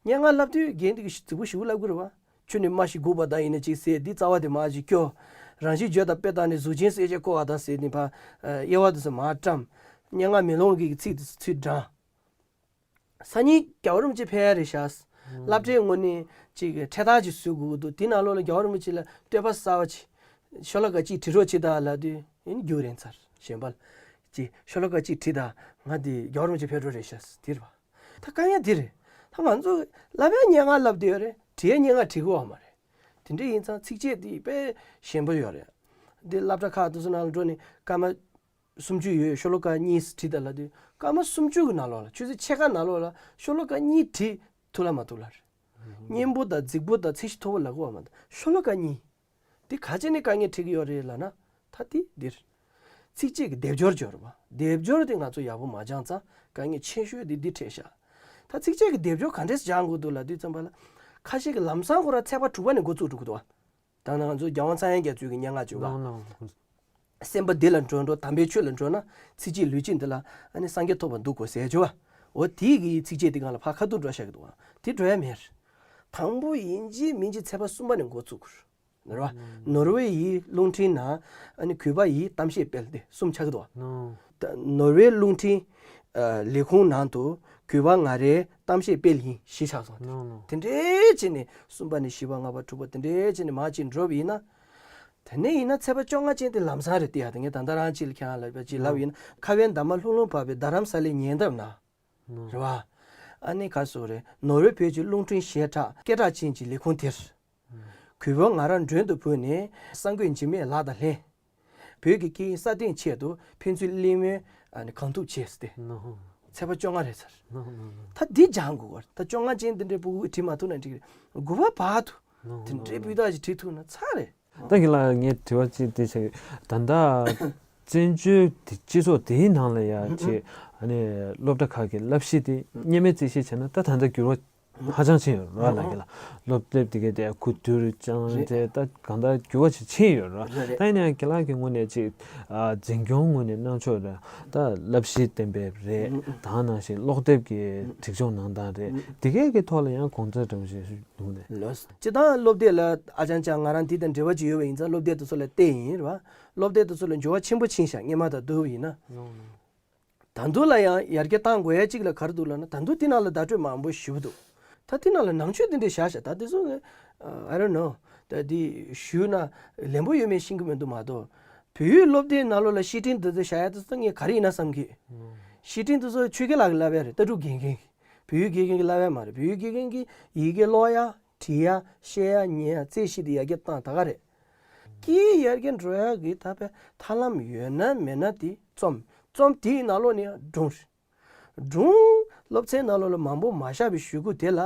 སྙན་ངག་བསླབ་དུས་རྒན་དེ་གིས་རྫིག་པོ་ཞེ་པོ་བསླབ་ཀྱི་རེད་བ། ཆུ་ནི་རྨ་ཞིག་འགུགས་པ་དང་ཡིན་ན་གཅིག་ཟེར་འདི་རྩ་བ་དེ་མར་ཅིག་སྐྱོར། རང་བཞིན་བརྗོད་དང་དཔེ་དང་ནི་གཟུགས་ཅན་གསལ་བྱེད་བཀོད་པ་དང་ཟེར་ནི་ཕར་དབྱེ་བ་དེ་ཚོ་མར་བཀྲམ། སྙན་ངག་མེ་ལོང་གི་ཚིག་དེ་ཚོ་ཚུར་དྲངས། སང་ཉིན་རྒྱལ་བ་རིན་པོ་ཆེ་ཕེབས་ཡ་རེད་ཤག་སློབ་གྲྭའི་ངོས་ནས་ཅིག་འཕྲེད་དར་ཅིག་བཟོ་དགོས་ཀྱི་འདུག་དེའི་ནང་ལོགས་ལ་རྒྱལ་བ་རིན་པོ་ཆེ་ལ་བསྟོད་པ་གསར་པ་ཅིག་ཤོ་ལོ་ཀ་གཅིག་བྲིས་རོགས་བྱེད་དང་ལབ་དུས་ཡིན་རྒྱུ་རེད་ཚར་གཞན་པ་ལ་ཅིག་ཤོ་ལོ་ཀ་གཅིག་བྲིས་དང་ང་དེ་རྒྱལ་བ་རིན་པོ་ཆེ་ཕེབས་འགྲོ་རེད་ཤག་དེ་རེད་པ། ད་དཀའ་ངལ་འདི་རེད། ད་ང་ཚོ་བསླབ་ཡ་སྙན་ངག་བསླབ་བསྡད་ཡོད་རེད། བྲིས་ཡ་སྙན་ངག་བྲིས་གི་ཡོད་མ་རེད། དེ་འདྲ་ཡིན་ཙང་ཚིགས་བཅད་འདི་དཔེ་ཞན་པོ་ཡོད་རེད། འདི་སློབ་གྲྭ་ཁག་དེ་ཚོ་ནང་ལ་འགྲོ་ནས་སྐར་མ་སུམ་ཅུ་ཡོད་ཤོ་ལོ་ཀ་གཉིས་བྲིས་དང་ལབ་དུས་སྐར་མ་སུམ་ཅུ་གི་ནང་ལོགས་ལ་ཆུ་ཚོད་ཕྱེད་ཀ་ནང་ལོགས་ལ་ཤོ་ལོ་ཀ་གཉིས་བྲིས་ཐུབ་ལ་མ་ཐུབ་ལ་རེད། སྙན་པོ་དང་རྫིག་པོ་དང་ཚད་གཞི་མཐོ་པོ་ལབ་གི་ཡོད་མ་རེད། ཤོ་ལོ་ཀ་གཉིས། འདི་ག་ཅི་ནས་དཀའ་ངལ་འཕྲད་ཀྱི་ཡོད་རེད་ལབ་ན། ད་འདི་འདིར། ཚིགས་བཅད་ཀྱི་སྡེབ་སྦྱོར་སྦྱོར་བ། སྡེབ་སྦྱོར་དེ་ང་ཚོ་ཡག་པོ་མ་སྦྱངས་ཙང་དཀའ་ངལ་ཆེ་ཤོས་དེ་འདི་འཕྲད་ཤག་ད་ཚིགས་བཅད་ཀྱི་སྡེབ་སྦྱོར་ག་འདྲས་སྦྱང་དགོས་འདུག་ལབ་དུས་ཙམ་པ་ལ། ཁ་ཤས་ཀྱིས་ལམ་སང་ཁོ་རང་ཚེག་བར་དྲུག་པ་ནས་འགོ་བཙུགས་འགྲོ་གི་འདུག་བ། ད་ནང་ང་ཚོ་རྒྱལ་དབང་ཚངས་དབྱངས་རྒྱ་མཚོས་ཀྱི་སྙན་ངག་བརྗོད་པ། ལགས་ལགས། སེམས་པ་འདི་ལ་འགྲོ་འགྲོ། དམ་པའི་ཆོས་ལ་འགྲོ་ན། ཚེ་གཅིག་ལུས་གཅིག་འདི་ལ་ཨ་ནི་སངས་རྒྱས་ཐོབ་པར་འདུག་གོ་ཟེར་བརྗོད་པ། འོ་དེའི་གི་ཚིགས་བཅད་འདི་སྒང་ལ་ཕར་ཁ་ཐུག་འགྲོ་བཞག་གི་འདུག་བ། དེ་འགྲོ་ཡ་མེད། དང་པོ་ཡིན་གཅིག་མིན་གཅིག་ཚེག་བར་གསུམ་པ་ནས་འགོ་བཙུགས་དགོས། རེད་བ། ནོར་ཝེ་ཡི་རླུང་འཕྲིན་ནང་ཨ་ནི་གུས་པ་ཡི་གཏམ་བཤད་སྤེལ་ཏེ་གསུམ་ཆགས་ཀྱི་འདུག་བ། ད་ནོར་ཝེ་རླུང་འཕྲིན་ཨ་ལས་ཁུངས་ནང་དུ་གུས་པ་ང་རའི་གཏམ་བཤད་སྤེལ་ཡིན་བཞི་ཆགས་སོང་། དེ་འདྲའི་བྱས་ནས་གསུམ་པ་ནས་བཞི་པ་ལྔ་པ་དྲུག་པ་དེ་འདྲའི་བྱས་ནས་མར་ཅིག་འགྲོ་བ་ཡིན་ན། དེ་ནས་ཡིན་ན་ཚེག་བར་བཅོ་ལྔ་ཅན་དེ་ལམ་སང་རེད་བལྟས་ཡ། དེ་ངས་ད་ལྟ་རང་ཅིག་ལ་ཁྱེད་རང་ལ་ཅིག་ལབ་ཡིན་ན། ཁ་བའི་འདབ་མ་ལྷུང་ལྷུང་བབས་པའི་རྡ་རམ་ས་ལའི་ཉེ་འདབས་ན། རེད་བ། ཨ་ནི་ག་རེ་ཟེར་དགོས་རེད། ནོར་ཝེ་བོད་ཀྱི་རླུང་འཕྲིན་ཞལ་གྲགས་སྐད་གྲགས་ཅན་གྱི་ལས་ཁུངས་དེར། གུས་པ་ང་རང་མགྲོན་དུ་བོས་ནས་གསར་འགོད་འཇིགས་མེད་ལགས་དང་ལྷན། བོད་ཀྱི་སྐད་ཡིག་སྲ་བརྟན་ཆེད་དུ་ཕན་ཚུན་གླེང་མོལ་ཨ་ནི་གང་ཐུབ་བྱས་ཏེ། ཚེག་བར་བཅོ་ལྔ་རེད་ཟེར། ད་འདི་སྦྱང་དགོས་གོ། ད་བཅོ་ལྔ་ཅན་འདི་འདྲའི་སྤུ་གུ་བྲིས་མ་ཐུབ་ན་འགྲིག་གི་རེད། དགུ་པ་བར་དུ་དེ་འདྲའི་སྤུས་དག་ཅིག་བྲིས་ཐུབ་ན་ཚར་རེད། ད་གིན་ལ་ངས་དྲི་བ་གཅིག་དེ་བྱས། ད་ལྟ་བཙན་བྱོལ་དེ་སྤྱི་ཚོགས་དེའི་ནང་ལ་ཡ་ཅིག་ཨ་ནི་སློབ་གྲྭ་ཁག་གི་བསླབ་གཞི་དེ་སྔོན་མའི་རྩིས་བཤེར་བྱས་ན་ད་ད་ལྟ་འགྱུར་བ་ཧ་ཅང་ཕྱིན་ཡོད་རེད་བ། ལགས་ཀྱི་ལ། སློབ་དེབ་དེ་གའི་དེ་ཁུ་བསྡུ་སྦྱང་རེད། དེ་ད་གང་ལྟར་འགྱུར་བ་ཅིག་ཕྱིན་ཡོད་རེད་བ། རེད་རེད། ད་ཡིན་ན་ཡང་ཁྱེད་རང་གི་ངོས་ནས་ཅིག་ཨ་འཛིན་སྐྱོང་ངོས་ནས་གནང་ཕྱོགས་རེད། ད་བསླབ་གཞི་གཏན་འབེབས་རེད། ད་ནང་བཞིན་སློབ་དེབ་ཀྱི་སྒྲིག་སྦྱོང་གནང་སྟངས་རེད། དེ་གའི་གི་ཐོག་ལ་ཡང་དགོངས་ཚུལ་འདྲ་བོ་ཞིག་འདུག་ནས། ལགས། སྤྱིར་བཏང་སློབ་དེབ་ལ་ཨ་ཅང་ཅང་ང་རང་འདི་དང་འབྲེལ་བ་ཅིག་ཡོད་པ་ཡིན་ཙང་སློབ་དེབ་དེ་ཚོ་ལ་བལྟས་ཡིན་རེད་བ། སློབ་དེབ་དེ་ཚོ་ལ་འགྱུར་བ་ཆེན་པོ་ཕྱིན་ཤག་སྔོན་མ་དང་བསྡུར་བ་ཡིན་ན། ད་དུང་ལ་ཡང་ཡར་རྒྱས་གཏང་དགོས་ཡ་གཅིག་ལ་ག་རེ་འདུག་ལབ་ན། ད་དུང་དེ་ནང་ལ་བརྡ་སྤྲོད་མང་པོ་ཞེ་པོ་འདུག་ད་དེ་ནང་ལ་ནང་ཆོས་དེ་འདྲས་བཞག་ཤག་ད་དེ་ཚོ་ངས་I don't know། ད་དེ་ཞུས་ན་ལན་པོ་ཡོད་མེད་ཤེས་ཀྱི་མི་འདུག་མ་གཏོགས། བོད་ཡིག་སློབ་དེབ་ནང་ལོགས་ལ་བཤེས་སྤྲིང་དེ་ཚོ་བཞག་ཡ་དེ་ཚོ་ངས་ག་རེ་ཡིན་ན་བསམ་གི། བཤེས་སྤྲིང་དེ་ཚོ་ཆོས་རྒྱལ་ལགས་ཀྱིས་བསླབ་ཡ་རེད། ལྟ་གྲུབ་དགེ་རྒན་གྱིས། བོད་ཡིག་དགེ་རྒན་གྱིས་བསླབ་ཡ་མ་རེད། བོད་ཡིག་དགེ་རྒན་གྱིས་ཡི་གེ་ཀློག་ཡ། བྲིས་ཡ། བཤད་ཡ། ཉན་ཡ། རྩོད་གཞི་དེ་ཡར་རྒྱས་བཏང་ད་ག་རེད། སྐད་ཡིག་ཡར་རྒྱས་འགྲོ་ཡ་གི་ད་དཔེ་ཐབས་ལམ་ཡོད་ན་མེད་ན་དེ་རྩོམ། རྩོམ་དེའི་ནང་ལོགས་ནས་ཡང་སྒྲུང་། སྒྲུང་། སློབ་ཚན་ནང་ལོགས་ལ་མང་པོ་མ་བཞག་པའི་གཞུག་གུ་དེ་ལ་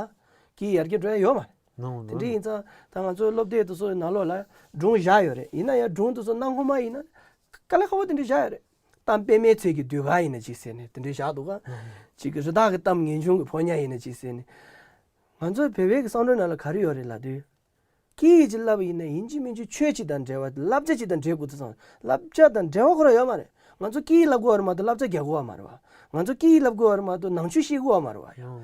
སྐད་ཡིག་ཡར་རྒྱས་འགྲོ་ཡ་ཡོད་མ་རེད། ནོ་ནོ། དེ་འདྲ་ཡིན་ཙང་ད་ང་ཚོའི་སློབ་དེབ་དེ་ཚོའི་ནང་ལོགས་ལ་སྒྲུང་བཞག་ཡོད་རེད། ཡིན་ན་ཡང་སྒྲུང་དེ་ཚོ་གནའ་སྔོན་མ་ཡིན་ན་དཀའ་ལས་ཁག་པོ་དེ་འདྲ་བཞག་ཡོད་རེད། གཏམ་དཔེ་མེད་ཚལ་གྱི་ཟློས་གར་ཡིན་ན་ཅིག་ཟེར་ནས་དེ་འདྲ་བཞག་འདུག་ག་ཅིག་གི་རི་དྭགས་ཀྱི་གཏམ། ངེས་འབྱུང་གི་ཕོ་ཉ་ཡིན་ན་ཅིག་ཟེར་ནས། ང་ཚོའི་བོད་པའི་གི་བསམ་བློའི་ནང་ལ་ག་རེ་ཡོད་རེད་ལབ་དུས། སྐད་ཡིག་ཅིག་བསླབ་པ་ཡིན་ན་ཡིན་གཅིག་མིན་གཅིག་ཆོས་གཅིག་དང་འབྲེལ་བ། བསླབ་བྱ་གཅིག་དང་འབྲེལ་དགོས་ཚུལ་ཙང་། བསླབ་བྱ་དང་འབྲེལ་བ་ཁོ་རང་ཡོད་མ་རེད། ང་ཚོ་སྐད་ཡིག་བསླབ་དགོས་པ་རེད་མ་གཏོགས་བསླབ་བྱ་རྒྱག་དགོས་པ་མ་རེད་བ། ང་ཚོ་སྐད་ཡིག་བསླབ་དགོས་པ་རེད་མ་གཏོགས་ནང་ཆོས་ཤེས་དགོས་པ་མ་རེད་བ། ཡང་།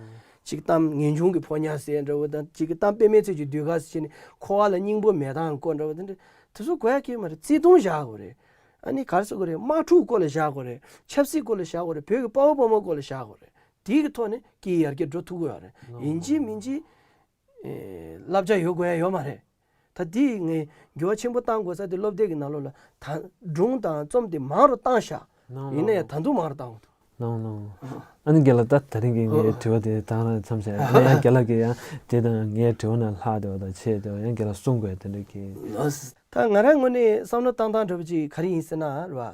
གཅིག་གཏམ། ངེས་འབྱུང་གི་ཕོ་ཉ་ཟེར་འདྲ་བོ་དང་། གཅིག་གི་གཏམ་དཔེ་མེད་ཚལ་གྱི་ཟློས་གར་ཟེར་ནས་འཁོར་བ་ལ་སྙིང་པོ་མེད་སྟངས་སྐོར་འདྲ་བོ་དེ་འདྲ། དེ་ཚོ་དགོས་ཡ་གི་མ་རེད། བརྩེ་དུང་བཞག་དགོས་རེད། ཨ་ནི་ག་རེ་ཟེར་དགོས་རེད། དམག་འཁྲུག་སྐོར་ལ་བཞག་དགོས་རེད། ཆབ་སྲིད་སྐོར་ལ་བཞག་དགོས་རེད། བོད་ཀྱི་དཔའ་བོ་དཔའ་མོ་སྐོར་ལ་བཞག་དགོས་རེད། དེའི་གི་ཐོག་ནས་སྐད་ཡིག་ཡར་རྒྱས་འགྲོ་ཐུབ་ཀྱི་ཡོད་རེད། ཡིན་གཅིག་མིན་གཅིག་ཨེ་བསླབ་བྱ་ཡོད་དགོས་ཡ་ཡོད་མ་རེད། ད་དེ་ངས་འགྱུར་བ་ཆེན་པོ་གཏང་དགོས་ས་དེ་སློབ་དེབ་ཀྱི་ནང་ལོགས་ལ་ད་སྒྲུང་དང་རྩོམ་དེ་མང་རུ་བཏང་ཤག་ཡིན་ན་ཡང་ད་དུང་མང་རུ་བཏང་དགོས་འདུག་ནང་ནང་། ཨ་ནི་རྒན་ལགས། ད་ད་རིང་གི་ངའི་དྲི་བ་དེ་ད་ང་མཚམས་བཞག་ཡང་རྒན་ལགས་ཀྱིས་ཡང་དེ་དང་ངའི་དྲི་བ་ནང་ལྷག་བསྡད་པ་དང་ཆད་བསྡད་པ་ཡང་རྒན་ལགས་གསུང་དགོས་དེ་འདྲ་གི། ལགས། ད་ང་རང་ངོས་ནས་བསམ་བློ་བཏང་སྟངས་འདྲ་པོ་ཅིག་ག་རེ་ཡིན་ཟེར་ན་རེད་བ།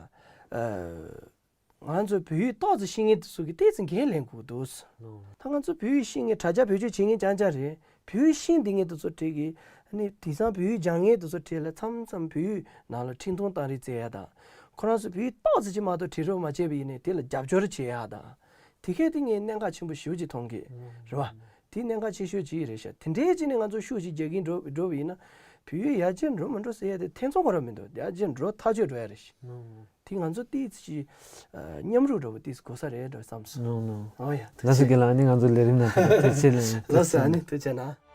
ཨ། ང་ཚོ་བོད་ཡིག་ཏོག་ཙམ་ཤེས་མཁན་དེ་ཚོ་གིས་ཏོག་ཙམ་འགན་ལེན་དགོས་འདུག་ད་ང་ཚོ་བོད་ཡིག་ཤེས་མཁན། དྲ་རྒྱ་བེད་སྤྱོད་བྱེད་མཁན་རྐྱང་རྐྱང་རེད། བོད་ཡིག་ཤེས་བསྡད་མཁན་དེ་ཚོ་གྲས་ཀྱིས་ཨ་ནི་དེང་སང་བོད་ཡིག་སྦྱང་མཁན་དེ་ཚོ་གྲས་ལ་མཚམས་མཚམས་བོད་ཡིག་ནང་ལ་འཕྲིན་ཐུང་གཏོང་རེས་བྱེད་ཡ་དང་། ཁོ་རང་ཚོ་བོད་ཡིག་ཏོག་ཙམ་ཅིག་མ་གཏོགས་བྲིས་རོགས་མ་བྱས་པ་ཡིན་ནའི་དེ་ལ་རྒྱབ་སྐྱོར་བྱེད་ཡ་དང་། དེ་གས་དེ་ངས་གནད་འགག་ཆེན་པོ་ཞེ་པོ་ཅིག་མཐོང་གི་རེད་བ། དེ་གནད་འགག་ཆེ་ཤོས་ཅིག་རེད་ཤག་དེ་འདྲའི་ཅིག་ནས་ང་ཚོ་ཤུགས་ཅིག་རྒྱག་གིན་འགྲོ་འགྲོ་བ་ཡིན་ན། བོད་ཡིག་ཡར་རྒྱས་འགྲོ་མི་འགྲོ་ཟེར་ཡ་དེ་ཐེ་ཚོམ་ཁོ་རང་མི་འདུག་ཡར་རྒྱས་འགྲོ་ཐག་ཆོད་འགྲོ་ཡ་རེད་ཤག་དེ་ང་ཚོ་ཏོག་ཙམ་ཅིག་མཉམ་རུབ་འདྲ་པོ་ཏོག་ཙམ་དགོས་ས་རེད་འདྲ་བསམ་སོང་། ནོ་ནོ། ཨོ་ཡ། ཐུགས་རྗེ་ཆེ། ལགས་སོ། རྒན་ལགས། ཨ་ནི་ང་ཚོ་ལས་རིམ་ནང་ཐུགས་རྗེ་ཆེ་ལགས། ལགས་སོ། ཨ་ནི་ཐུགས་རྗེ་གནང་།